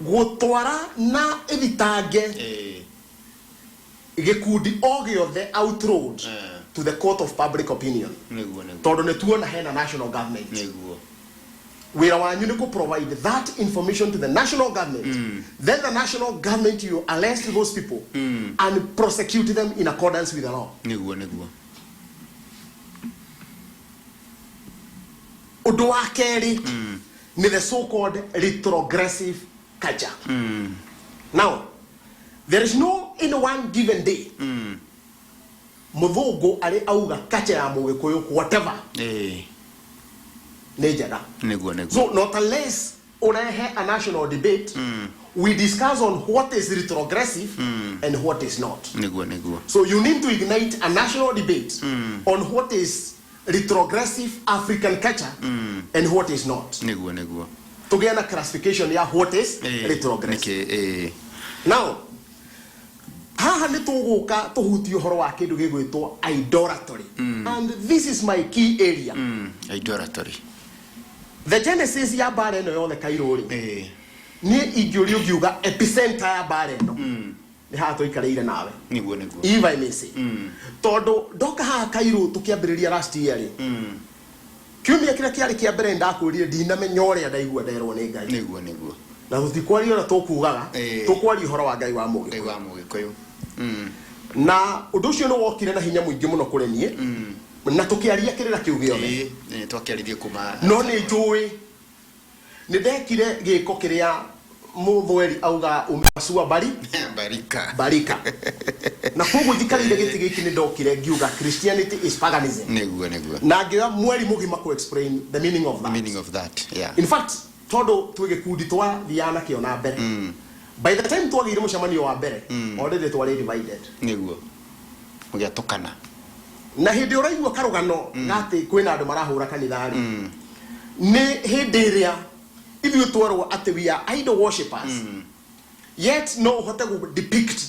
Gũtwara na ĩthitange. Gĩkundi o gĩothe outlawed to the court of public opinion. Nĩguo, nĩguo. Tondũ nĩ tuona hena national government. Wĩra wanyu nĩ kũ provide that information to the national government. Then the national government, you arrest those people and prosecute them in accordance with the law. Nĩguo, nĩguo. Ũndũ wa kerĩ nĩ the so called retrogressive culture. Now there is no in one given day mũthũngũ arĩ auga culture ya mũgĩkũyũ whatever nĩ njega. Nĩguo, nĩguo. So not unless urehe a national debate, we discuss on what is retrogressive and what is not. Nĩguo, nĩguo. So you need to ignite a national debate on what is retrogressive African culture and what is not. Nĩguo, nĩguo. Tũgĩe na classification ya what is retrogressive. Nĩkĩ? Now haha nĩ tũgũka tũhutie ũhoro wa kĩndũ gĩgwĩtwo idolatry, and this is my key area. Idolatry. The genesis ya mbara ĩno yothe, Kairũ rĩ, niĩ ingĩũrio ngiuga epicenter ya mbara ĩno nĩ haha tũikarĩire nawe. Nĩguo, nĩguo. If I may say, tondũ ndoka haha Kairũ tũkĩambĩrĩria last year rĩ, kiumia kĩrĩa kĩarĩ kĩa mbere, ndakwĩrire ndinamenya ũrĩa ndaigua nderwo nĩ Ngai. Nĩguo, nĩguo. Na tũtikwaria ũrĩa tũkugaga, tũkwaria ũhoro wa Ngai wa Ngai Mũgĩkũyũ. Wa Mũgĩkũyũ. Na ũndũ ũcio nĩ wokire na hinya mũingĩ mũno kũrĩ niĩ, na tũkĩaria kĩrĩra kĩu gĩothe. Twakĩaririe kuma No nĩ njũĩ nĩ ndekire gĩko kĩrĩa mũthweri auga umepasua bari barika. Barika. Na koguo njikarĩire gĩtĩ gĩkĩ, nĩ ndokire ngiuga Christianity is paganism. Nĩguo, nĩguo. Na ngĩoya mweri mũgima ku explain the meaning of that. Meaning of that, yeah. In fact, tondũ twĩ gĩkundi twathiaga nakĩo na mbere, by the time twagĩire mũcemanio wa mbere, already twarĩ divided. Nĩguo, mũgĩatũkana. Na hĩndĩ ũraigua karũgano gatĩ kwĩna andũ marahũra kanitha rĩ, nĩ hĩndĩ ĩrĩa ithuĩ twerwo atĩ we are idol worshippers, yet no ũhote gũ depict,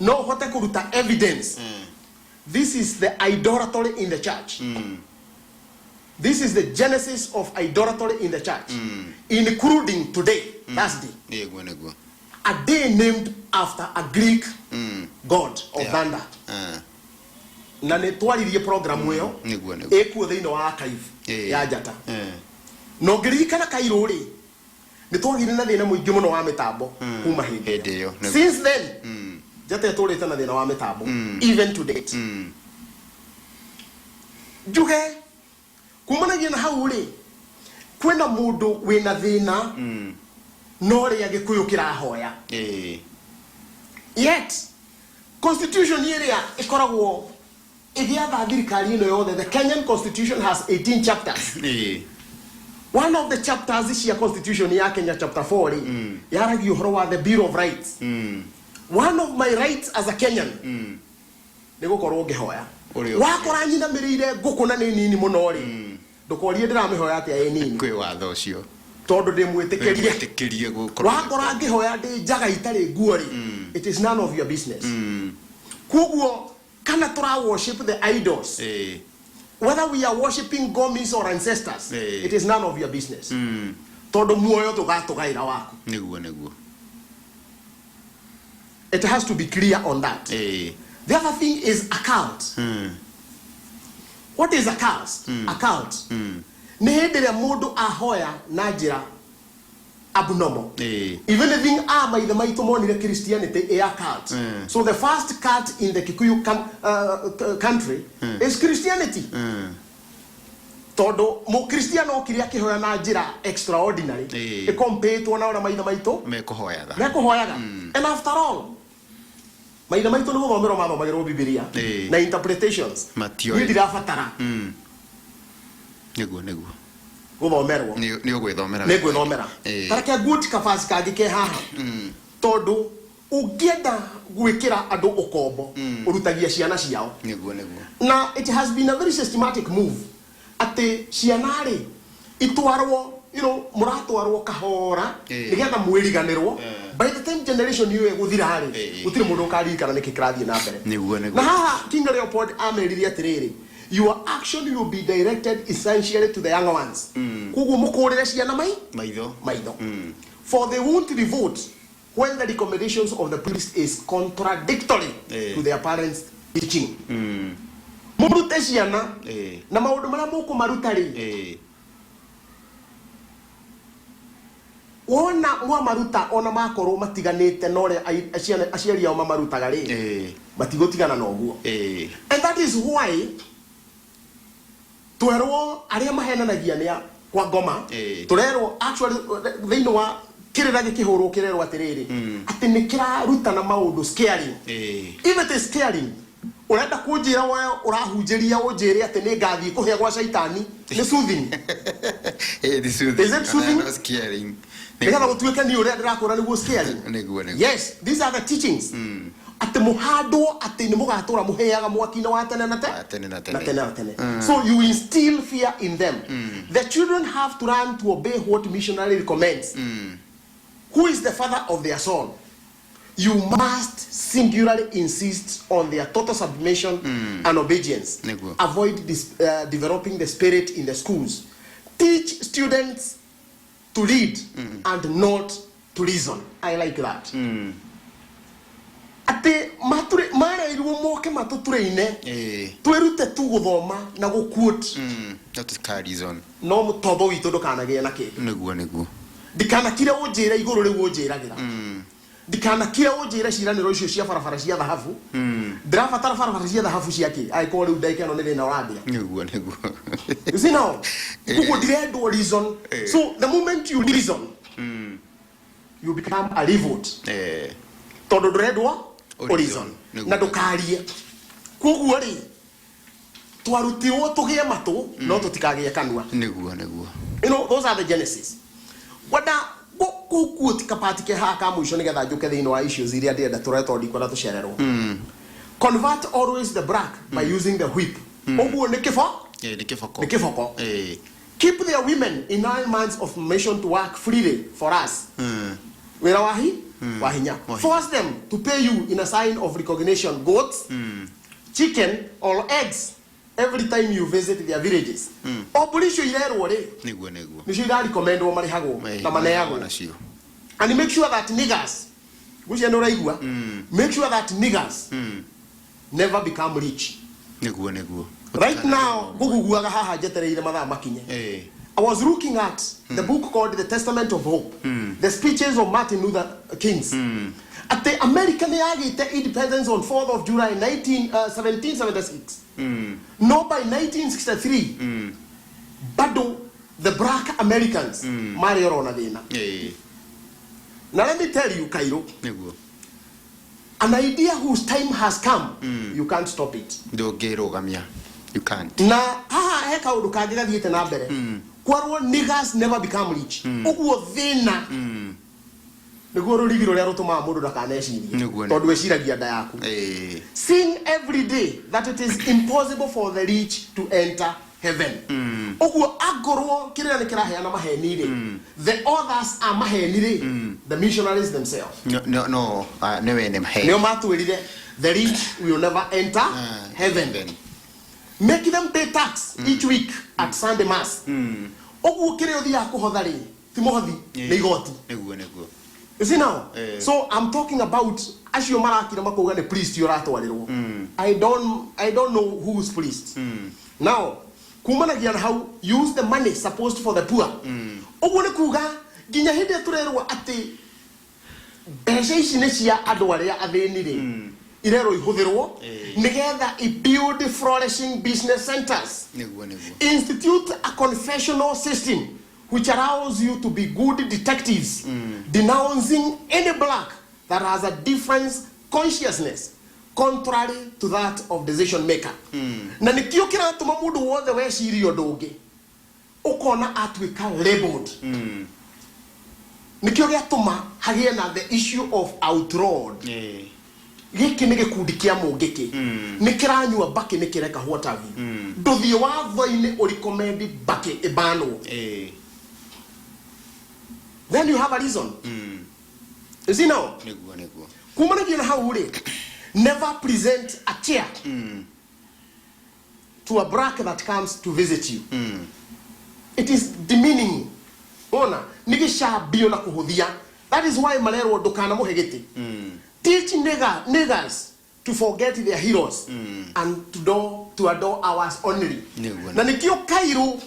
no ũhote kũruta evidence. This is the idolatry in the church. This is the genesis of idolatry in the church, including today, Thursday, Nĩguo, nĩguo. a day named after a Greek god of thunder. Na nĩ twaririe program ĩyo. Nĩguo, nĩguo. Ĩkuo thĩinĩ wa archive ya Njata. Na ũngĩririkana, Kairũ rĩ, nĩ twagĩire na thĩna mũingĩ mũno wa mĩtambo kuma hĩndĩ Hĩndĩ ĩyo, nĩguo. Since then Njata ĩtũrĩte na thĩna wa mĩtambo even to date. Njuge kumanagia na hau rĩ, kwĩna mũndũ wĩna thĩna no ũrĩa Gĩkũyũ kĩrahoya, yet constitution ĩrĩa ĩkoragwo ĩgĩatha thirikari ĩno yothe, the Kenyan Constitution has 18 chapters. One of the chapters cia constitution ya Kenya, chapter 4 rĩ, yaragia ũhoro wa the Bill of Rights. One of my rights as a Kenyan nĩ gũkorwo ngĩhoya. Ũrĩ Wakora nyinamĩrĩire ngũkũ na nĩ nini mũno rĩ, ndũkorie ndĩramĩhoya atĩa ĩ nini. Kwĩ watho ũcio. Tondũ ndĩmwĩtĩkĩrie. Mwĩtĩkĩrie gũkorwo. Wakora ngĩhoya ndĩ njaga itarĩ nguo rĩ, it is none of your business. Koguo kana tũra worship the idols, whether we are worshiping gomis or ancestors, it is none of your business, tondũ muoyo tũgatũgaĩra waku. Nĩguo, nĩguo. It has to be clear on that. The other thing is a cult. What is a cult? A cult nĩ hĩndĩ ĩrĩa mũndũ ahoya na njĩra abnormal. If anything, a maithe maitũ monire Christianity ĩ a cult. So the first cult in the Kikuyu country is Christianity, tondũ mũkristiano okire akĩhoya na njĩra extraordinary ĩkompĩtwo na ũrĩa maithe maitũ mekũhoyaga. Mekũhoyaga. And after all, maithe maitũ nĩ gũthomerwo mathomagĩrwo Bibilia na interpretations. Matioĩ. Niĩ ndirabatara Nĩguo, nĩguo. Gũthomerwo. Nĩ ũgwĩthomera. Nĩ ngwĩthomera. Tareke nguoti kabasi kangĩ ke haha, tondũ ũngĩenda gwĩkĩra andũ ũkombo, ũrutagia ciana ciao. Nĩguo, nĩguo. Na it has been a very systematic move atĩ ciana rĩ itwarwo, mũratwarwo kahora nĩgetha mwĩriganĩrwo. By the time generation ĩyo ĩgũthira rĩ, gũtirĩ mũndũ ũkaririkana nĩkĩ kĩrathiĩ na mbere. Nĩguo, nĩguo. Na haha King Leopold ameririe atĩrĩrĩ, "Your action will be directed essentially to the young ones." Koguo mũkũrĩre ciana mai maitho. Maitho, for they won't revolt. When the recommendations of the priest is contradictory to their parents' teaching. Mũrute ciana na maũndũ marĩa mũkũmaruta rĩ, wona mwamaruta, ona makorwo matiganĩte na ũrĩa aciari ao mamarutaga rĩ, matigũtigana na ũguo. And that is why twerwo arĩa mahenanagia nĩ a kwa ngoma. Tũrerwo actually thĩinĩ wa kĩrĩra gĩkĩhũrwo kĩrerwo atĩrĩrĩ, atĩ nĩ kĩrarutana maũndũ scaring. If it is scaring, ũrenda kũnjĩra we ũrahunjĩria ũnjĩre atĩ nĩ ngathiĩ kũhĩa gwa caitani nĩ soothing? Nĩ soothing. Is it soothing? No scaring. Nĩgetha gũtuĩke niĩ ũrĩa ndĩrakwĩra nĩguo scaring. Nĩguo. Yes, these are the teachings, atĩ mũhandwo atĩ nĩ mũgatũra mũhĩaga mwaki-inĩ wa tene na tene. Wa tene na tene. Na tene na tene. So you instill fear in them. The children have to learn to obey what missionary recommends. Who is the father of their soul? You must singularly insist on their total submission and obedience. Avoid this, developing the spirit in the schools. Teach students to read and not to reason. I like that, atĩ mareirwo moke matũtũrĩine, twĩrute tu gũthoma na gũquote. No tũtika reason. No mũtombo witũ ndũkanagĩe na kĩndũ. Nĩguo. Ndikanakire ũnjĩre igũrũ rĩu ũnjĩragĩra, ndikanakire ũnjĩre ciranĩro icio cia barabara cia thahabu. Ndĩrabatara barabara cia thahabu ciakĩ angĩkorwo rĩu ndagĩka ĩno nĩ thĩna ũrambia? Nĩguo. You see now, koguo ndirendwo reason. So the moment you reason, you become a revolt, tondũ ndũrendwo Ũ ũ reason. Reason. Na ndũkarie. Koguo rĩ, twarutirwo tũgĩe matũ no tũtikagĩe kanua. Nĩguo. Those are the genesis. Wenda gũkuo kapati ke haha ka mũico nĩgetha njũke thĩinĩ wa issues iria ndĩrenda tũrore, tondũ ndikwenda tũcererwo. Convert always the black by using the whip. Ũguo nĩ kĩbo. Nĩ kĩboko. Nĩ kĩboko. Keep their women in 9 months of mission to work freely for us. Wĩra wa hinya. Wa hinya. Force them to pay you in a sign of recognition goats, chicken or eggs every time you visit their villages. O mbũri icio irerwo rĩ, Nĩguo. Nĩcio irarecommendwo marĩhagwo na maneagwo. Nacio. And make sure that niggers, ngwĩciria nĩ ũraigua, make sure that niggers never become rich. Nĩguo. Right now ngũguguaga haha njetereire mathaa makinye. I was looking at the book called The Testament of Hope, the speeches of Martin Luther King's. At the America nĩ yagĩte independence on 4th of July 19, 1776. No, by 1963, bado the black Americans marĩ oro na thĩna. Na let me tell you, Cairo, an idea whose time has come, you can't stop it. Ndũngĩrũgamia, you can't. Na haha he kaũndũ kangĩ gathiĩte na mbere, kwarwo niggas never become rich. Ũguo thĩna nĩguo rũrigi rũrĩa rũtũmaga mũndũ ndakanecirie, tondũ wĩciragia nda yaku. Sing every day that it is impossible for the rich to enter heaven. Ũguo angorwo kĩrĩa nĩ kĩraheana maheni rĩ, the authors a maheni rĩ, the missionaries themselves. No, nĩ wene maheni. Nĩo matwĩrire the rich will never enter heaven. Make them pay tax each week at Sunday mass. Ũguo kĩrĩa ũthiaga kũhotha rĩ, ti mũhothi, nĩ igoti. Nĩguo. You see now? Eh. So I'm talking about acio marakire makauga nĩ priest ũratwarĩrwo. I don't know who's priest. Now, kumanagia na hau, use the money supposed for the poor. Ũguo nĩ kuga nginya hĩndĩ ĩrĩa tũrerwo atĩ mbeca ici nĩ cia andũ arĩa athĩni rĩ, irerwo ihũthĩrwo nĩgetha i build flourishing business centers. Nĩguo. Institute a confessional system which allows you to be good detectives, denouncing any black that has a different consciousness contrary to that of decision maker. Na nikio kiratũma mũndũ wothe weciria ũndũ ũngĩ ũkona atuĩka labeled. Nikio gĩatũma hagĩe na the issue of outlawed. Gĩkĩ nĩ gĩkundi kĩa mũngĩkĩ, nĩ kĩranyua mbakĩ, nĩ kĩreka what have you. Ndũthiĩ watho-inĩ ũrecommend mbakĩ ĩbanwo. Then you have a reason. You see now? Nĩguo. Kumanagia na hau rĩ, never present a chair to a black that comes to visit you. It is demeaning, ona nĩ gĩcambio na kũhũthia. That is why marerwo ndũkanamũhe gĩtĩ. Teach niggas to forget their heroes and to adore ours only. Nĩguo. Na nĩkĩo Kairũ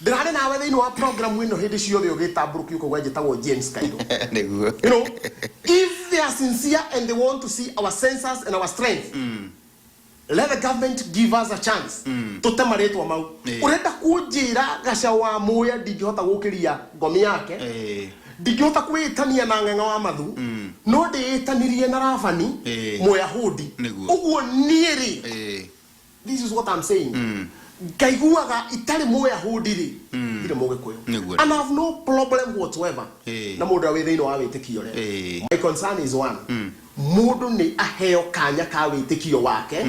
ndĩrarĩ nawe thĩinĩ wa program ĩno hĩndĩ ciothe ũgĩtambũrũkio ũkauga njĩtagwo James Kairũ. Nĩguo. If they are sincere and they want to see our senses and our strength, let the government give us a chance. Tũte marĩtwa mau. Ũrenda kũnjĩra gaca wa muya ndingĩhota gũkĩria ngomi yake, ndingĩhota kwĩĩtania na ng'ang'a wa mathu, no ndĩĩtanirie na Rabani Mũyahudi. Ũguo niĩ rĩ, this is what I'm saying, ngaiguaga itarĩ Mũyahudi rĩ, ndirĩ Mũgĩkũyũ. And I have no problem whatsoever na mũndũ ũrĩa wĩ thĩinĩ wa wĩtĩkio rĩ. My concern is one, mũndũ nĩ aheo kanya ka wĩtĩkio wake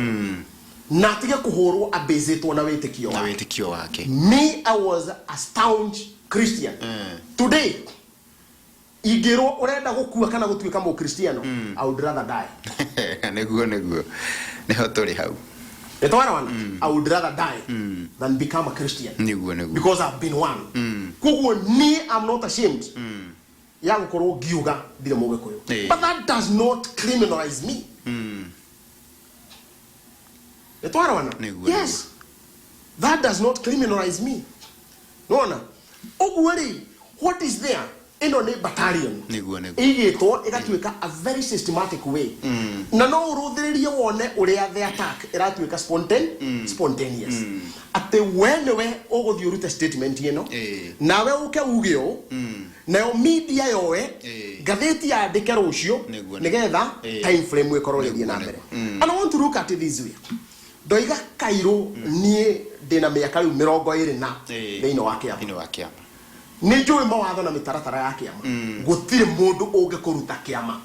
na atige kũhũrwo abĩcĩtwo na wĩtĩkio Na wake. Wĩtĩkio wake. Me, I was a staunch Christian. Today ingĩrwo ũrenda gũkua kana gũtuĩka Mũkristiano, I would rather die. Nĩguo nĩho tũrĩ hau. Nĩtwarawana? I would rather die than become a Christian Nĩguo. because I've been one. Koguo niĩ, I'm not ashamed ya gũkorwo ngiuga ndirĩ Mũgĩkũyũ, but that does not criminalize me. Nĩtwarawana? Nĩguo. Yes, that does not criminalize me. Nona ũguo rĩ, what is there, ĩno nĩ battalion Nĩguo. Ĩigĩtwo ĩgatuĩka a very systematic way, na no ũrũthĩrĩrie wone ũrĩa the attack ĩratuĩka spontaneous, atĩ we nĩwe ũgũthiĩ ũrute statement ĩno, nawe ũke uge ũũ, nayo media yoe, ngathĩti yandĩke rũciũ, nĩgetha time frame ĩkorwo ĩgĩthiĩ na mbere. And I want to look at it this way. Ndoiga Kairũ, niĩ ndĩna mĩaka rĩu 20 na thĩinĩ wa kĩama. Thĩinĩ wa kĩama. Nĩ njũĩ mawatho na mĩtaratara ya kĩama. Gũtirĩ mũndũ ũngĩkũruta kĩama,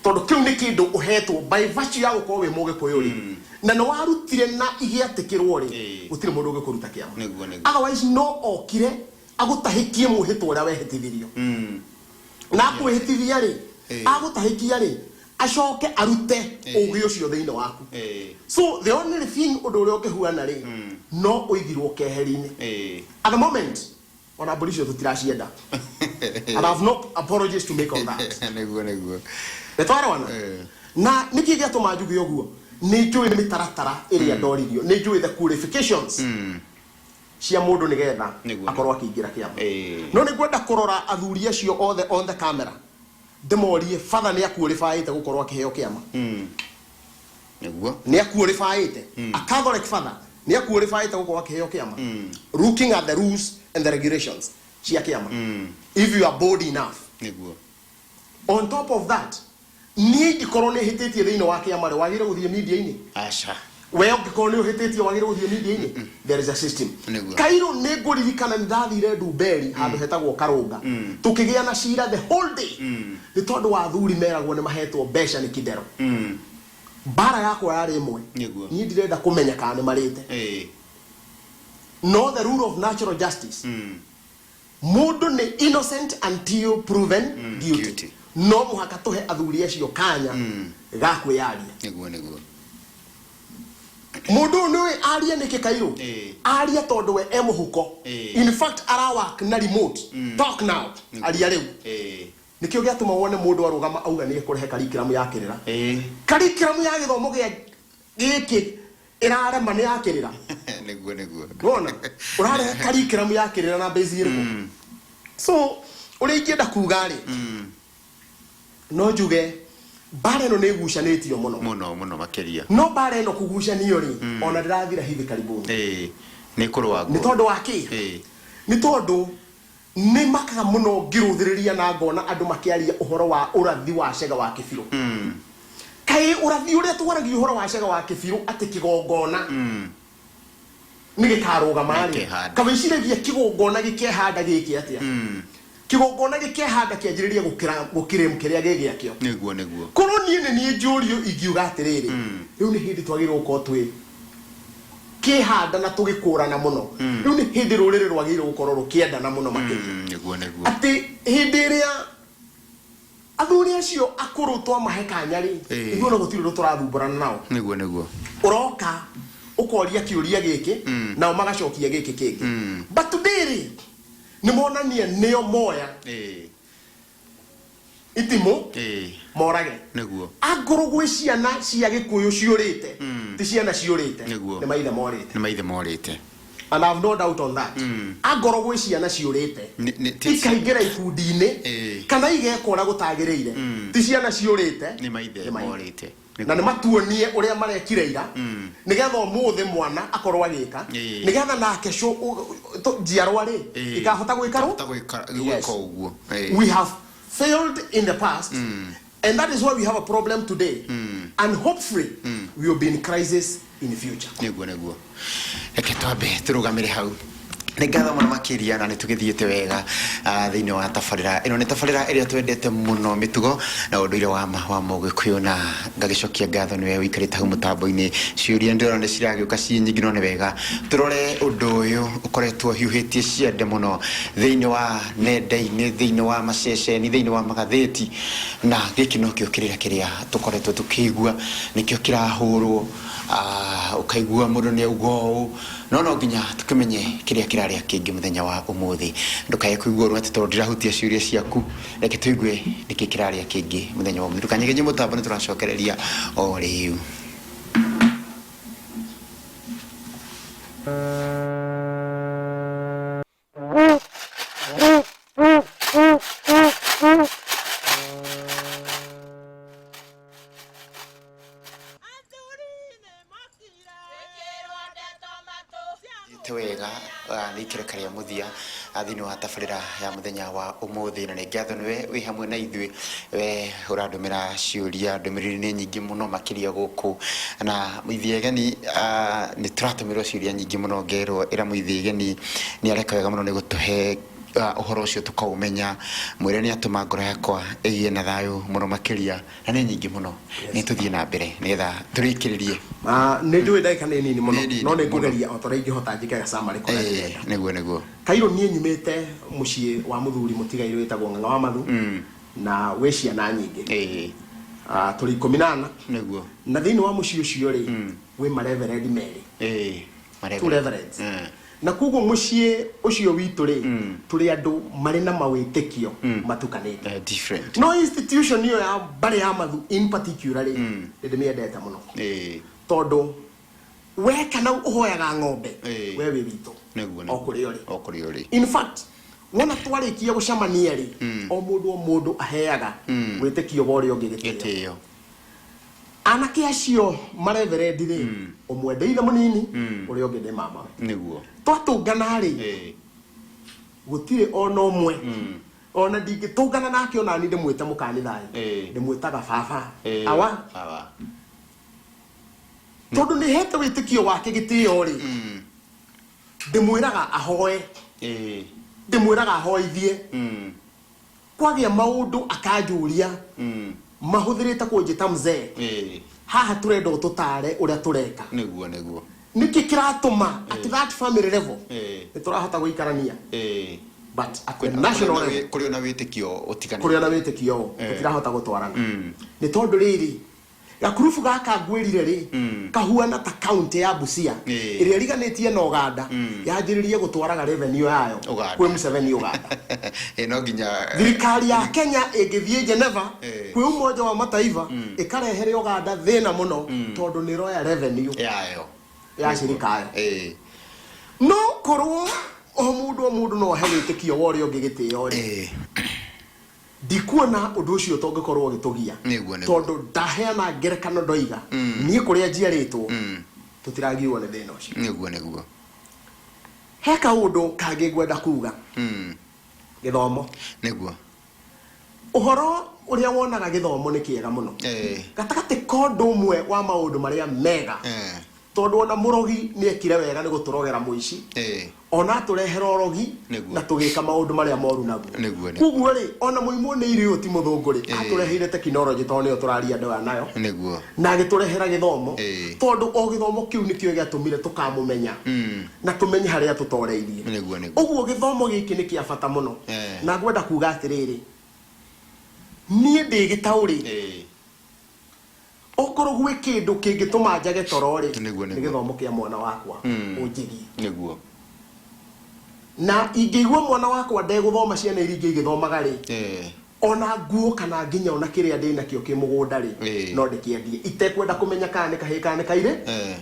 tondũ kĩu nĩ kĩndũ ũhetwo by virtue ya gũkorwo wĩ Mũgĩkũyũ rĩ, na nĩ warutire na igĩatĩkĩrwo rĩ, gũtirĩ mũndũ ũngĩkũruta kĩama. Nĩguo. Otherwise no okire agũtahĩkie mwĩhĩtwa ũrĩa wehĩtithirio, na akwĩhĩtithia rĩ, agũtahĩkia rĩ, acoke arute ũgĩ ũcio thĩinĩ waku. So the only thing, ũndũ ũrĩa ũngĩhuana rĩ, no ũigirwo keheri-inĩ. At the moment ona mbũri icio tũtiracienda, and I have no apologies to make on that. Nĩguo. Nĩtwarwana? Na nĩkĩ gĩatũma njuge ũguo? Nĩ njũĩ nĩ mĩtaratara ĩrĩa ndoririo, nĩ njũĩ the qualifications cia mũndũ nĩgetha akorwo akĩingĩra kĩama. No nĩ ngwenda kũrora athuri acio othe on the camera, ndĩmorie, father nĩ akuĩrĩbaĩte gũkorwo akĩheo kĩama? Nĩ akuĩrĩbaĩte? A Catholic father nĩ akuĩrĩbaĩte gũkorwo akĩheo kĩama, looking at the rules and the regulations cia kĩama, if you are bold enough? On top of that, niĩ ingĩkorwo nĩ hĩtĩtie thĩinĩ wa kĩama rĩ, wagĩrĩire gũthiĩ media-inĩ? Aca. We ũngĩkorwo nĩ ũhĩtĩtie, wagĩrĩire gũthiĩ media-inĩ? There is a system. Kairũ, nĩ ngũririkana nĩ ndathire Ndumberi handũ hetagwo Karũnga, tũkĩgĩa na cira the whole day nĩ tondũ wa athuri meragwo nĩ mahetwo mbeca nĩ Kidero. Mbara yakwa yarĩ ĩmwe. Niĩ ndirenda kũmenya kana nĩ marĩte, no the rule of natural justice, mũndũ nĩ innocent until proven guilty. Guilty. No mũhaka tũhe athuri acio kanya ga kwĩyaria. Nĩguo. Mũndũ ũyũ nĩũĩ arie nĩkĩ, Kairũ? Arie tondũ we e mũhuko. In fact, arawak na remote. Talk now, aria rĩu. Nĩkĩo gĩatũma wone mũndũ arũgama auga nĩ ekũrehe curriculum ya kĩrĩra. Curriculum ya gĩthomo gĩa gĩkĩ ĩrarema nĩ ya kĩrĩra. Nĩguo. Wona ũrarehe curriculum ya kĩrĩra na base ĩrĩkũ? So ũrĩa ingĩenda kuga rĩ, no njuge mbara ĩno nĩ ĩgucanĩtio mũno. Mũno mũno makĩria. No mbara ĩno kũgucanio rĩ, ona ndĩrathira hivi karibuni. Ĩĩ, nĩ kũrũagwo. Nĩ tondũ wa kĩ? Nĩ tondũ nĩ makaga mũno ngĩrũthĩrĩria na ngona andũ makĩaria ũhoro wa ũrathi wa Cega wa Kĩbirũ. Kaĩ ũrathi ũrĩa twaragia ũhoro wa Cega wa Kĩbirũ atĩ kĩgongona nĩ gĩkarũgama rĩ, Gĩkehanda. Kawĩciragia kĩgongona gĩkehanda gĩkĩ atĩa? Kĩgongona gĩkehanda kĩanjĩrĩrie gũkĩra gũkĩrĩm kĩrĩa gĩ gĩakĩo. Nĩguo. Korwo niĩ nĩ niĩ njũrio, ingiuga atĩrĩrĩ, rĩu nĩ hĩndĩ twagĩrĩirwo gũkorwo twĩ kĩhanda na tũgĩkũrana mũno. Rĩu nĩ hĩndĩ rũrĩrĩ rwagĩrĩirwo gũkorwo rũkĩendana mũno makĩria, Nĩguo. Atĩ hĩndĩ ĩrĩa athuri acio akũrũ twamahe kanya rĩ, ithuĩ ona gũtirĩ ũndũ tũrathumbũrana nao. Nĩguo. Ũroka ũkoria kĩũria gĩkĩ, nao magacokia gĩkĩ kĩngĩ. But today rĩ, nĩ monania nĩo moya. Itimũ morage. Nĩguo. Angorwo gwĩ ciana cia Gĩkũyũ ciũrĩte, ti ciana ciũrĩte, Nĩguo. nĩ maithe morĩte. Nĩ maithe morĩte. And I have no doubt on that. Angorwo gwĩ ciana ciũrĩte, ikaingĩra ikundi-inĩ, kana igeka ũrĩa gũtagĩrĩire, ti ciana ciũrĩte, Nĩ maithe nĩ maithe. Morĩte. Na nĩ matuonie ũrĩa marekire ira, nĩgetha ũmũthĩ mwana akorwo agĩka, nĩgetha nake njiarwa rĩ, ikahota gwĩka rũ? Ikahota gwĩka Yes. gwĩka ũguo. We have failed in the past, and that is why we have a problem today, and hopefully we will be in crisis in the future. Nĩguo, nĩguo. Reke twambe tũrũgamĩre hau. Nĩ ngatho mũno makĩria, na nĩ tũgĩthiĩte wega thĩinĩ wa tabarĩra ĩno. Nĩ tabarĩra ĩrĩa twendete mũno, mĩtugo na ũndũire wa ma wa Mũgĩkũyũ, na ngagĩcokia ngatho nĩwe ũikarĩte hau mũtambo-inĩ. Ciũria ndĩrona nĩ ciragĩũka ciĩ nyingĩ, no nĩ wega tũrore ũndũ ũyũ ũkoretwo hiũhĩtie ciande mũno thĩinĩ wa nenda-inĩ, thĩinĩ wa maceceni, thĩinĩ wa magathĩti, na gĩkĩ nokĩo kĩrĩra kĩrĩa tũkoretwo tũkĩigua, nĩkĩo kĩrahũrwo, ũkaigua mũndũ nĩ auga ũũ, no no nginya tũkĩmenye kĩrĩa kĩrarĩa kĩngĩ mũthenya wa ũmũthĩ. Ndũkae kũigua ũru atĩ tondũ ndirahutia ciũria ciaku. Reke tũigue nĩkĩ kĩrarĩa kĩngĩ mũthenya wa ũmũthĩ. Ndũkanyegenye mũtambo, nĩ tũracokereria o rĩu. Thiĩte wega, nĩ ikereka rĩa mũthia thĩinĩ wa tabarĩra ya mũthenya wa ũmũthĩ, na nĩ ngatho nĩwe wĩ hamwe na ithuĩ, we ũrandũmĩra ciũria. Ndũmĩrĩri nĩ nyingĩ mũno makĩria gũkũ, na Mũithi Egeni, nĩ tũratũmĩrwo ciũria nyingĩ mũno, ngerwo ĩra Mũithi Egeni nĩ areka wega mũno nĩ gũtũhe ũhoro ũcio tũkaũmenya. Mwĩre nĩ atũma ngoro yakwa ĩgĩe na thayũ mũno makĩria, na nĩ nyingĩ mũno. Nĩ tũthiĩ na mbere nĩgetha tũrĩkĩrĩrie. Nĩ njũĩ ndagĩka nĩ nini mũno, Nĩ nini no nĩ mũno. Ngũgeria o ta ũrĩa ingĩhota njĩke gacamarĩ kũrĩa ndĩrenda. Nĩguo, nĩguo. Kairũ, niĩ nyumĩte mũciĩ wa mũthuri mũtigairĩ wĩtagwo Ng'ang'a wa Mathu, na wĩ ciana nyingĩ. Tũrĩ 14. Na thĩinĩ wa mũciĩ ũcio rĩ, wĩ mareverendi merĩ. Two reverends. Na koguo mũciĩ ũcio witũ rĩ, tũrĩ andũ marĩ na mawĩtĩkio matukanĩte. Different. No institution ĩyo ya mbarĩ ya Mathu in particular rĩ, nĩ ndĩmĩendete mũno, tondũ we kana ũhoyaga ng'ombe, we wĩ witũ. Nĩguo. O kũrĩa ũrĩ. O kũrĩa ũrĩ. In fact, wona twarĩkia gũcemania rĩ, o mũndũ o mũndũ aheaga wĩtĩkio wa ũrĩa ũngĩ gĩtĩo. Gĩtĩo. Anake acio mareverendi rĩ, ũmwe ndĩ ithe mũnini, ũrĩa ũngĩ ndĩ mamawe. Twatũngana rĩ, gũtirĩ ona ũmwe ona ndingĩtũngana nake ona ni ndĩmwĩte mũkanithaĩ, ndĩmwĩtaga baba, awa, Awa. Tondũ nĩ hete wĩtĩkio wake gĩtĩo rĩ, ndĩmwĩraga ahoe, ndĩmwĩraga ahoithie. Kwagĩa maũndũ akanjũria, mahũthĩrĩte kũnjĩta mzee, haha tũrenda ũtũtare ũrĩa tũreka. Nĩguo, nĩguo. Nĩkĩ kĩratũma at that family level nĩ tũrahota gũikarania, but at the national level, Kũrĩ ona wĩtĩkio ũtiganĩte. Kũrĩ ona wĩtĩkio tũtirahota gũtwarana, nĩ tondũ rĩrĩ, gakurubu gaka ngwĩrire rĩ, kahuana ta kaunti ya Busia ĩrĩa ĩriganĩtie na Ũganda, yanjĩrĩrie gũtwaraga revenue yayo Ũganda. Kwĩ Museveni Ũganda. No nginya Thirikari ya Kenya ĩngĩthiĩ Geneva kwĩ Umoja wa Mataifa, ĩkarehere Ũganda thĩna mũno, tondũ nĩ ĩroya revenue yayo ya shirika yayo. No korwo o mũndũ o mũndũ no ahe wĩtĩkio wa ũrĩa ũngĩ gĩtĩo rĩ, ndikuona ũndũ ũcio tũngĩkorwo ũgĩtũgia. Nĩguo, nĩguo. Tondũ ndaheana ngerekano, ndoiga niĩ kũrĩa njiarĩtwo tũtiragiũo nĩ thĩna ũcio. Nĩguo, nĩguo. He kaũndũ kangĩ ngwenda kuga, gĩthomo. Ũhoro ũrĩa wonaga gĩthomo nĩ kĩega mũno, gatagatĩ ka ũndũ ũmwe wa maũndũ marĩa mega, tondũ ona mũrogi nĩ ekire wega nĩ gũtũrogera mũici, ona atũrehera ũrogi na tũgĩka maũndũ marĩa moru naguo. Nĩguo. Koguo rĩ, ona mũimũ nĩ irio ti mũthũngũ rĩ, atũreheire tekinoronjĩ, tondũ nĩyo tũraria andũ aya nayo, na agĩtũrehera gĩthomo, tondũ o gĩthomo kĩu nĩkĩo gĩatũmire tũkamũmenya na tũmenye harĩa tũtoreirie. Nĩguo, nĩguo. Ũguo gĩthomo gĩkĩ nĩ kĩa bata mũno. Na ngwenda kuga atĩrĩrĩ, niĩ ndĩ gĩtaũrĩ, okorwo gwĩ kĩndũ kĩngĩtũma njage toro rĩ, Nĩguo, nĩ nĩguo. gĩthomo kĩa mwana wakwa ũnjĩgie. Na ingĩigua mwana wakwa ndegũthoma, ciana iria ingĩ igĩthomaga rĩ, Ona nguo kana nginya ona kĩrĩa ndĩ nakĩo kĩ mũgũnda rĩ, no ndĩkĩendie itekwenda kũmenya kana nĩ kahĩĩ kana nĩ kairĩ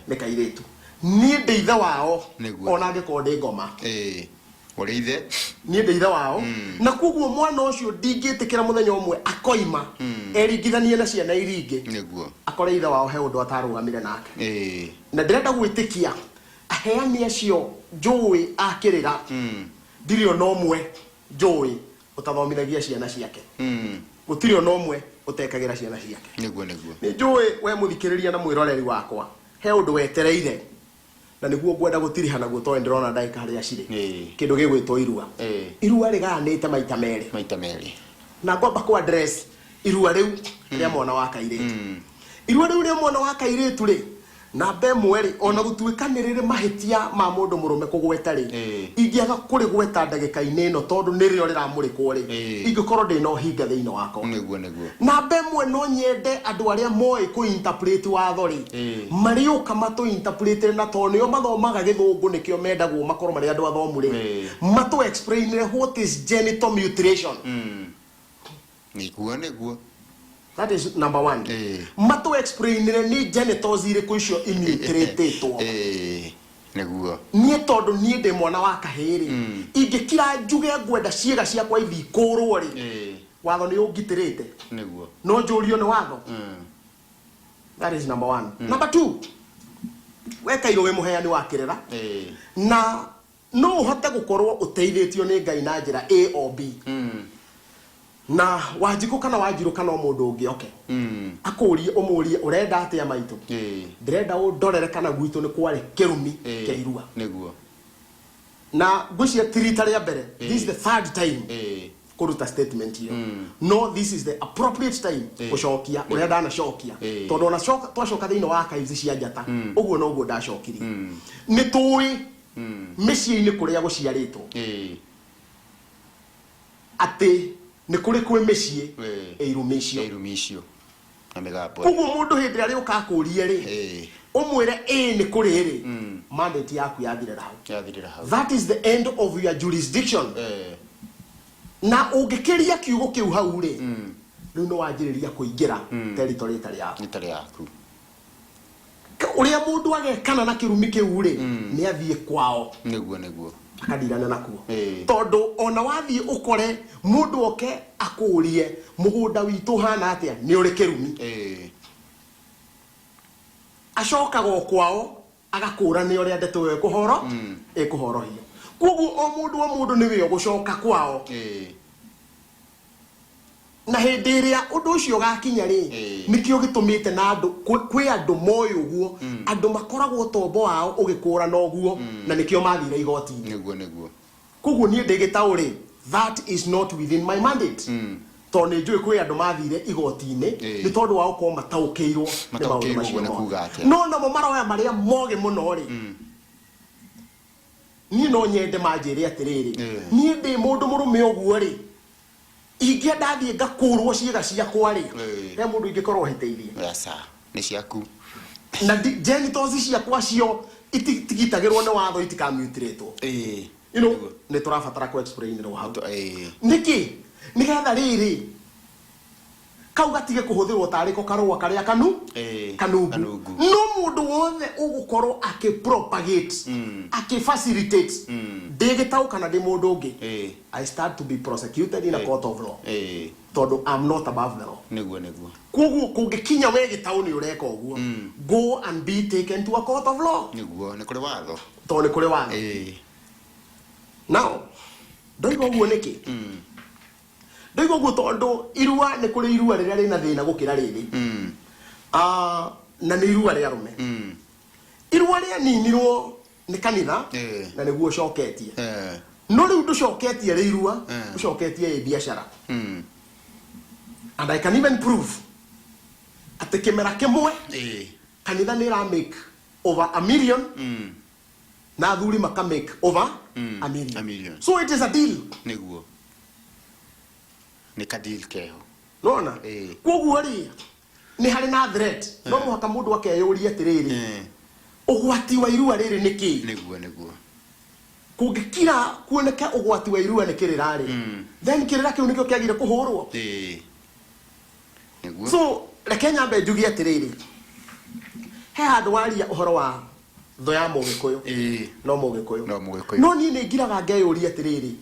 nĩ kairĩtu. Niĩ ndĩ ithe wao. Ona angĩkorwo ndĩ ngoma. Ũrĩ ithe. Niĩ ndĩ ithe wao, na koguo mwana ũcio ndingĩtĩkĩra mũthenya ũmwe akoima eringithanie na ciana iria ingĩ, akore ithe wao he ũndũ atarũgamire nake. Na ndĩrenda gwĩtĩkia aheani acio njũĩ a kĩrĩra, ndirĩ ona ũmwe njũĩ ũtathomithagia ciana ciake. Gũtirĩ ona ũmwe ũtekagĩra ciana ciake. Nĩguo, nĩguo. Nĩ njũĩ we mũthikĩrĩria na mwĩroreri wakwa he ũndũ wetereire, na nĩguo ngwenda gũtiriha naguo tondũ ndĩrona ndagĩka harĩa cirĩ. Kĩndũ gĩgwĩtwo irua. Irua rĩgayanĩte maita merĩ. Maita merĩ. Na ngwamba kũ address irua rĩu rĩa mwana wa kairĩtu. Irua rĩu rĩa mwana wa kairĩtu rĩ, namba ĩmwe rĩ, ona gũtuĩka nĩ rĩrĩ mahĩtia ma mũndũ mũrũme kũgweta rĩ, ingĩaga kũrĩgweta ndagĩka-inĩ ĩno tondũ nĩrĩo rĩramũrĩkwo rĩ, ingĩkorwo ndĩna ũhinga thĩinĩ wakwa. Nĩguo, nĩguo. Namba ĩmwe, no nyende andũ arĩa moĩ kũ interpret watho rĩ, marĩũka matũ interpretĩre, na tondũ nĩo mathomaga gĩthũngũ nĩkĩo mendagwo makorwo marĩ andũ athomu rĩ, matũ explainĩre what is genital mutilation. Nĩguo, nĩguo. That is number one. Matũ explainĩre nĩ genitals irĩkũ icio imutilatĩtwo. Nĩguo. Niĩ tondũ niĩ ndĩ mwana wa kahĩĩ rĩ, ingĩkira njuge ngwenda ciĩga ciakwa ithiĩ ikũrwo rĩ, watho nĩ ũngitĩrĩte? No njũrio nĩ watho? That is number one. Number two, we kairũ wĩ mũheani wa kĩrĩra, na no ũhote gũkorwo ũteithĩtio nĩ Ngai na njĩra A or B. Na Wanjikũ kana Wanjirũ kana o mũndũ ũngĩ oke akũrie, ũmũrie, ũrenda atĩa maitũ? Ndĩrenda ũndorere kana gwitũ nĩ kwarĩ kĩrumi kĩa irua. Na ngwĩciria ti rita rĩa mbere, this is the third time kũruta statement ĩyo, no this is the appropriate time gũcokia ũrĩa ndanacokia, tondũ ona twacoka thĩinĩ wa archives cia Njata, ũguo noguo ndacokirie. Nĩ tũĩ mĩciĩ-inĩ kũrĩa gũciarĩtwo atĩ nĩ kũrĩ kwĩ mĩciĩ ĩ irumi icio. Ĩ irumi icio na mĩgambo. Koguo mũndũ hĩndĩ ĩrĩa arĩũka akũrie rĩ, ũmwĩre ĩĩ nĩ kũrĩ rĩ, mandate yaku yathirĩra hau. Yathirĩra hau. That is the end of your jurisdiction. Na ũngĩkĩria kiugo kĩu hau rĩ, rĩu nĩ wanjĩrĩria kũingĩra territory ĩtarĩ yaku. Ĩtarĩ yaku. Ũrĩa mũndũ agekana na kĩrumi kĩu rĩ, nĩ athiĩ kwao. Nĩguo, nĩguo. Akadirana nakuo. Tondũ ona wathiĩ ũkore mũndũ oke akũrie mũgũnda witũ ũhana atĩa, nĩ ũrĩ kĩrumi. Acokaga o kwao agakũrania ũrĩa ndeto ĩyo ĩkũhoro ĩkũhorohio. Koguo o mũndũ o mũndũ nĩwe ũgũcoka kwao. Na hĩndĩ ĩrĩa ũndũ ũcio ũgakinya rĩ, nĩkĩo gĩtũmĩte na andũ kwĩ andũ moĩ ũguo, andũ makoragwo tombo wao ũgĩkũrana ũguo, na nĩkĩo mathire igoti-inĩ. Nĩguo, nĩguo. Koguo niĩ ndĩ gĩtaũ rĩ, that is not within my mandate, tondũ nĩ njũĩ kwĩ andũ mathire igoti-inĩ nĩ tondũ wa gũkorwo mataũkĩirwo nĩ maũndũ Mataũkĩirwo macio ũguo nĩ mothe. kuga atĩa? No namo maroya marĩa mogĩ mũno rĩ, niĩ no nyende manjĩre atĩrĩrĩ, niĩ ndĩ mũndũ mũrũme ũguo rĩ, ingĩenda thiĩ ngakũrwo ciĩga ciakwa rĩ, he mũndũ ingĩkorwo hĩtĩirie? Aca, nĩ ciaku. Na genitals ciakwa cio itigitagĩrwo nĩ watho itikamutilĩtwo. Nĩ tũrabatara kũ explainĩrwo hau. Nĩkĩ? Nĩgetha rĩrĩ kau gatige kũhũthĩrwo tarĩ ko karũa karĩa kanu kanungu. Kanungu. No mũndũ wothe ũgũkorwo akĩ propagate, akĩ facilitate, ndĩ gĩtaũ kana ndĩ mũndũ ũngĩ, I start to be prosecuted in a court of law, tondũ I'm not above the law. Nĩguo, nĩguo. Koguo kũngĩkinya we gĩtaũ nĩ ũreka ũguo, go and be taken to a court of law. Nĩguo, nĩ kũrĩ watho. Tondũ nĩ kũrĩ watho. Now ndoiga ũguo nĩkĩ? Ndoiga ũguo tondũ irua, nĩ kũrĩ irua rĩrĩa rĩna thĩna gũkĩra rĩrĩ. Na nĩ irua rĩa arũme. Irua rĩaninirwo nĩ kanitha, na nĩguo ũcoketie. No rĩu ndũcoketie rĩ irua, ũcoketie ĩ biacara. And I can even prove atĩ kĩmera kĩmwe kanitha nĩ ĩra make over a million, na athuri maka make over a million. A million. So it is a deal. Nĩguo, nĩ ka deal keho. Nona koguo rĩ, nĩ harĩ na threat. No mũhaka mũndũ akeyũria atĩrĩrĩ, ũgwati wa irua rĩrĩ nĩ kĩĩ? Nĩguo, nĩguo. Kũngĩkira kuoneke ũgwati wa irua nĩ kĩrĩra rĩ, then kĩrĩra kĩu nĩkĩo kĩagire kũhũrwo. Ĩĩ. Nĩguo. So reke nyambe njuge atĩrĩrĩ, he handũ waria ũhoro wa thũ ya Mũgĩkũyũ. Ĩĩ. No Mũgĩkũyũ. No Mũgĩkũyũ. No niĩ nĩ ngiraga ngeyũria atĩrĩrĩ,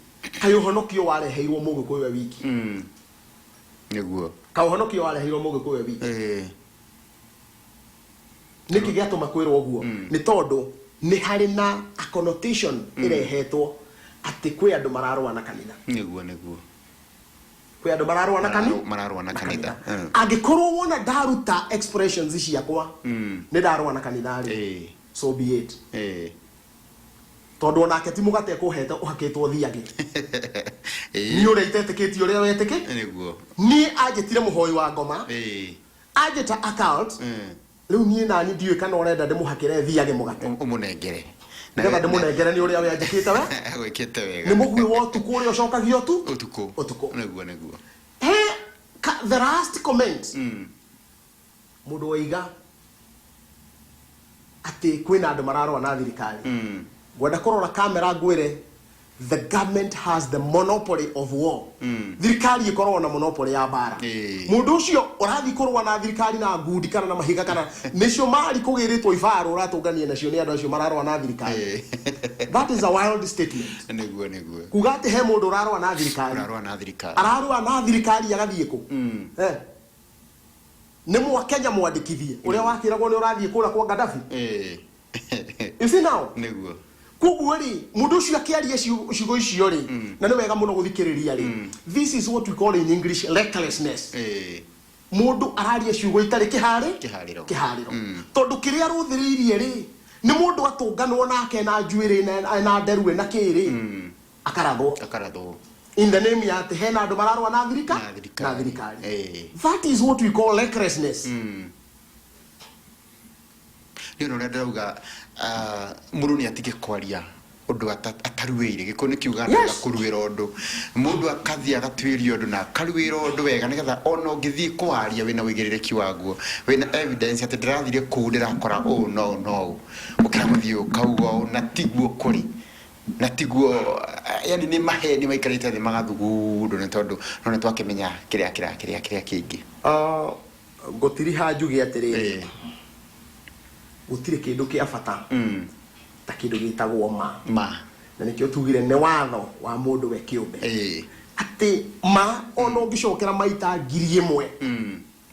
kaĩ ũhonokio wareheirwo Mũgĩkũyũ e wiki? Nĩguo. Kaĩ ũhonokio wareheirwo Mũgĩkũyũ e wiki? Ĩĩ. Nĩkĩ gĩatũma kwĩrwo ũguo? Nĩ tondũ nĩ harĩ na a connotation ĩrehetwo atĩ kwĩ andũ mararũa na kanitha. Nĩguo, nĩguo. Kwĩ andũ mararũa na kani? Mararũa na kanitha. Angĩkorwo wona ndaruta expressions ciakwa nĩ ndarũa na kanitha rĩ, so be it. Tondũ onake ti mũgate ekũhete ũhakĩtwo thiagĩ. Niĩ ũrĩa itetĩkĩtie ũrĩa wetĩkĩ. Nĩguo. Niĩ anjĩtire mũhoi wa ngoma. Anjĩta a cult. Rĩu niĩ nani ndiũĩ kana ũrenda ndĩmũhakĩre thiagĩ mũgate. Ũmũnengere. Nĩgetha ndĩmũnengere nĩ ũrĩa we anjĩkĩte we. Agwĩkĩte wega. Nĩ mũguĩ wa ũtukũ ũrĩa ũcokagio ũtu? Ũtukũ. Ũtukũ. Nĩguo, nĩguo. He ka, the last comment. Mũndũ woiga atĩ kwĩna andũ mararũa na thirikari. Ngwenda kũrora kamera ngwĩre the government has the monopoly of war. Thirikari ĩkoragwo na monopoly ya mbara. Mũndũ ũcio ũrathiĩ kũrũa na thirikari na ngundi kana na mahiga kana nĩcio mari kũgĩrĩtwo ibarũ ũratũngania nacio nĩ andũ acio mararũa na thirikari. That is a wild statement. Nĩguo, nĩguo. Kuga atĩ he mũndũ ũrarũa na thirikari. Ũrarũa na thirikari. Ararũa na thirikari agathiĩ kũ? Nĩ Mwakenya mwandĩkithie ũrĩa wakĩragwo nĩ ũrathiĩ kũra kwa Gaddafi. You see now? Nĩguo. Koguo rĩ, mũndũ ũcio akĩaria ciugo icio rĩ, na nĩ wega mũno gũthikĩrĩria rĩ, this is what we call in English recklessness. Mũndũ araria ciugo itarĩ kĩharĩ? Kĩharĩro. Kĩharĩro. Tondũ kĩrĩa arũthĩrĩirie rĩ, nĩ mũndũ atũnganwo nake na njuĩrĩ na nderu na kĩ rĩ, akarathwo. Akarathwo. In the name ya atĩ hena andũ mararũa na thirika? Na thirikari. Na thirikari. That is what we call recklessness. Nĩ ũndũ ũrĩa ndĩrauga, mũndũ nĩ atige kwaria ũndũ ataruĩire. Gĩkũyũ nĩ kiugaga ndwega kũruĩra ũndũ. Mũndũ akathiĩ agatuĩria ũndũ na akaruĩra ũndũ wega nĩgetha ona ũngĩthiĩ kwaria wĩna ũigĩrĩrĩki waguo, wĩna evidence atĩ ndĩrathire kũu ndĩrakora ũũ na ũũ na ũũ. Gũkĩra gũthiĩ ũkauga ũũ na tiguo kũrĩ. Na tiguo, yani nĩ maheni maikarĩte thĩ magathugundwo nĩ tondũ no nĩ twakĩmenya kĩrĩa kĩrĩa kĩrĩa kĩrĩa kĩngĩ. Ngũtiriha njuge atĩrĩrĩ, gũtirĩ kĩndũ kĩa bata ta kĩndũ gĩtagwo ma. Ma. Na nĩkĩo tugire nĩ watho wa mũndũ we kĩũmbe. Atĩ ma ona ũngĩcokera maita 1000.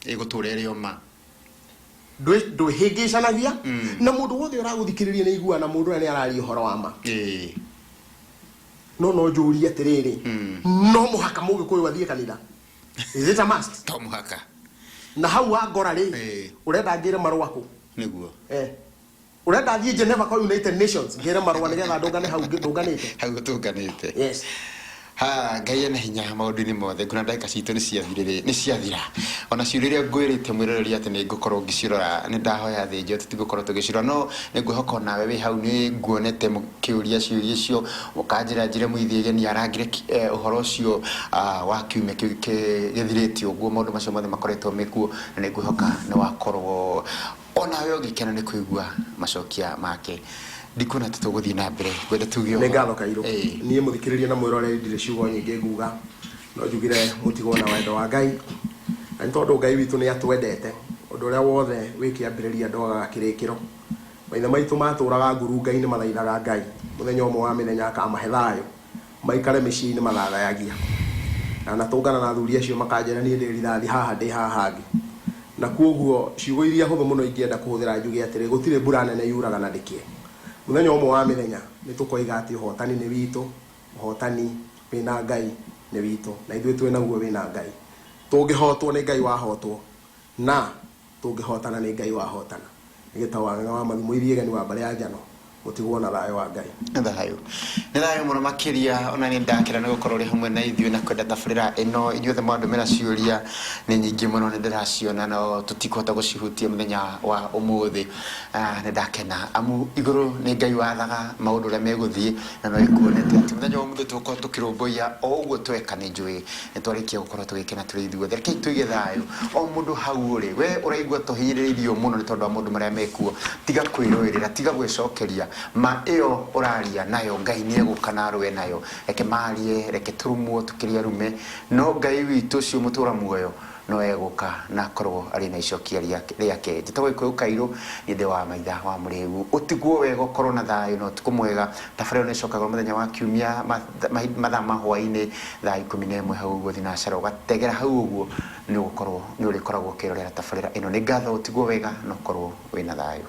Ĩgũtũra ĩrĩ o ma. Ndwĩhĩngĩcanagia na mũndũ wothe ũragũthikĩrĩria nĩ aiguaga na mũndũ ũrĩa nĩ araria ũhoro wa ma. No no njũrie atĩrĩrĩ, no mũhaka Mũgĩkũyũ athiĩ kanitha? Is it a must? To mũhaka. Na hau wangora rĩ, ũrenda ngĩre marũa kũ? Nĩguo. Ũrenda thiĩ Geneva kwa United Nations ngĩre marũa nĩgetha ndũngane hau ndũnganĩte? Hau ũtũnganĩte. Yes. Ha, Ngai ena hinya maũndũ-inĩ mothe. Nguona ndagĩka citũ nĩ ciathirĩrĩ, nĩ ciathira. Ona ciũria iria ngwĩrĩte mwĩroreri atĩ nĩ ngũkorwo ngĩcirora, nĩ ndahoya thĩnjwo tũtigũkorwo tũgĩcirora. No nĩ ngwĩhoka onawe wĩ hau nĩ nguonete mũkĩũria ciũria icio, mũkanjĩra njĩre Mũithiĩgeni arangĩre ũhoro ũcio wa kiumia kĩu gĩthirĩte ũguo. Maũndũ macio mothe makoretwo mekuo, na nĩ ngwĩhoka nĩ wakorwo onawe ũgĩkena nĩ kũigua macokia make. Ndikuona ta tũgũthiĩ na mbere, ngwenda tuge Nĩ ũhoro. ngatho Kairũ. Niĩ mũthikĩrĩria na mwĩroreri ndirĩ ciugo nyingĩ nguga, no njugire mũtigwo na wendo wa Ngai. Na nĩ tondũ Ngai witũ nĩ atwendete, ũndũ ũrĩa wothe wĩ kĩambĩrĩria ndwagaga kĩrĩkĩro. Maithe maitũ matũraga ngurunga-inĩ mathaithaga Ngai, mũthenya ũmwe wa mĩthenya akamahe thayũ, maikare mĩciĩ-inĩ mathathayagia. Na natũngana na athuri acio makanjĩra niĩ ndĩ rithathi haha ndĩ haha hangĩ. Na kwoguo ciugo iria hũthũ mũno ingĩenda kũhũthĩra njuge atĩrĩ, gũtirĩ mbura nene yuraga na ndĩkĩe. Mũthenya ũmwe wa mĩthenya nĩ tũkoiga atĩ ũhotani nĩ witũ, ũhotani wĩna Ngai nĩ witũ, na ithuĩ twĩ naguo wĩna Ngai. Tũngĩhotwo nĩ Ngai wahotwo, na tũngĩhotana nĩ Ngai wahotana. Nĩ gĩtaũ wa Ng'ang'a wa Mathi, Mũithiĩgeni wa mbarĩ ya Njano, mũtigwo na thayũ wa Ngai. Nĩ thayũ. Nĩ thayũ mũno makĩria, ona niĩ ndakena nĩ gũkorwo ũrĩ hamwe na ithuĩ na kwenda tabarĩra ĩno. Inyuothe mwandũmĩra ciũria nĩ nyingĩ mũno, nĩ ndĩraciona no tũtikũhota gũcihutia mũthenya wa ũmũthĩ. Nĩ ndakena amu igũrũ nĩ Ngai wathaga maũndũ ũrĩa megũthiĩ, na no ĩkuonete atĩ mũthenya wa ũmũthĩ tũgũkorwo tũkĩrũmbũiya o ũguo tweka. Nĩ njũĩ nĩ twarĩkia gũkorwo tũgĩkena tũrĩ ithuothe. Rekei tũige thayũ o mũndũ hau ũrĩ. We ũraigua tũhinyĩrĩrĩirio mũno nĩ tondũ wa maũndũ marĩa mekuo, tiga kwĩrũĩrĩra, tiga gwĩcokeria. Ma ĩyo ũraria nayo Ngai nĩ egũka na arũe nayo. Reke marie, reke tũrumwo tũkĩrĩ arume, no Ngai witũ ũcio mũtũra muoyo no egũka na akorwo arĩ na icokia rĩake. Njĩtagwo Gĩkũyũ Kairũ, niĩ ndĩ wa maitha wa Mũrĩgu. Ũtigwo wega, ũkorwo na thayũ na ũtukũ mwega. Tabarĩra ĩno ĩcokagwo mũthenya wa Kiumia mathaa ma hwaĩ-inĩ thaa 11 hau ũguo thinacara. Ũgategera hau ũguo nĩ ũgũkorwo nĩ ũrĩkoragwo ũkĩrorera tabarĩra ĩno. Nĩ ngatho, ũtigwo wega na ũkorwo wĩna thayũ.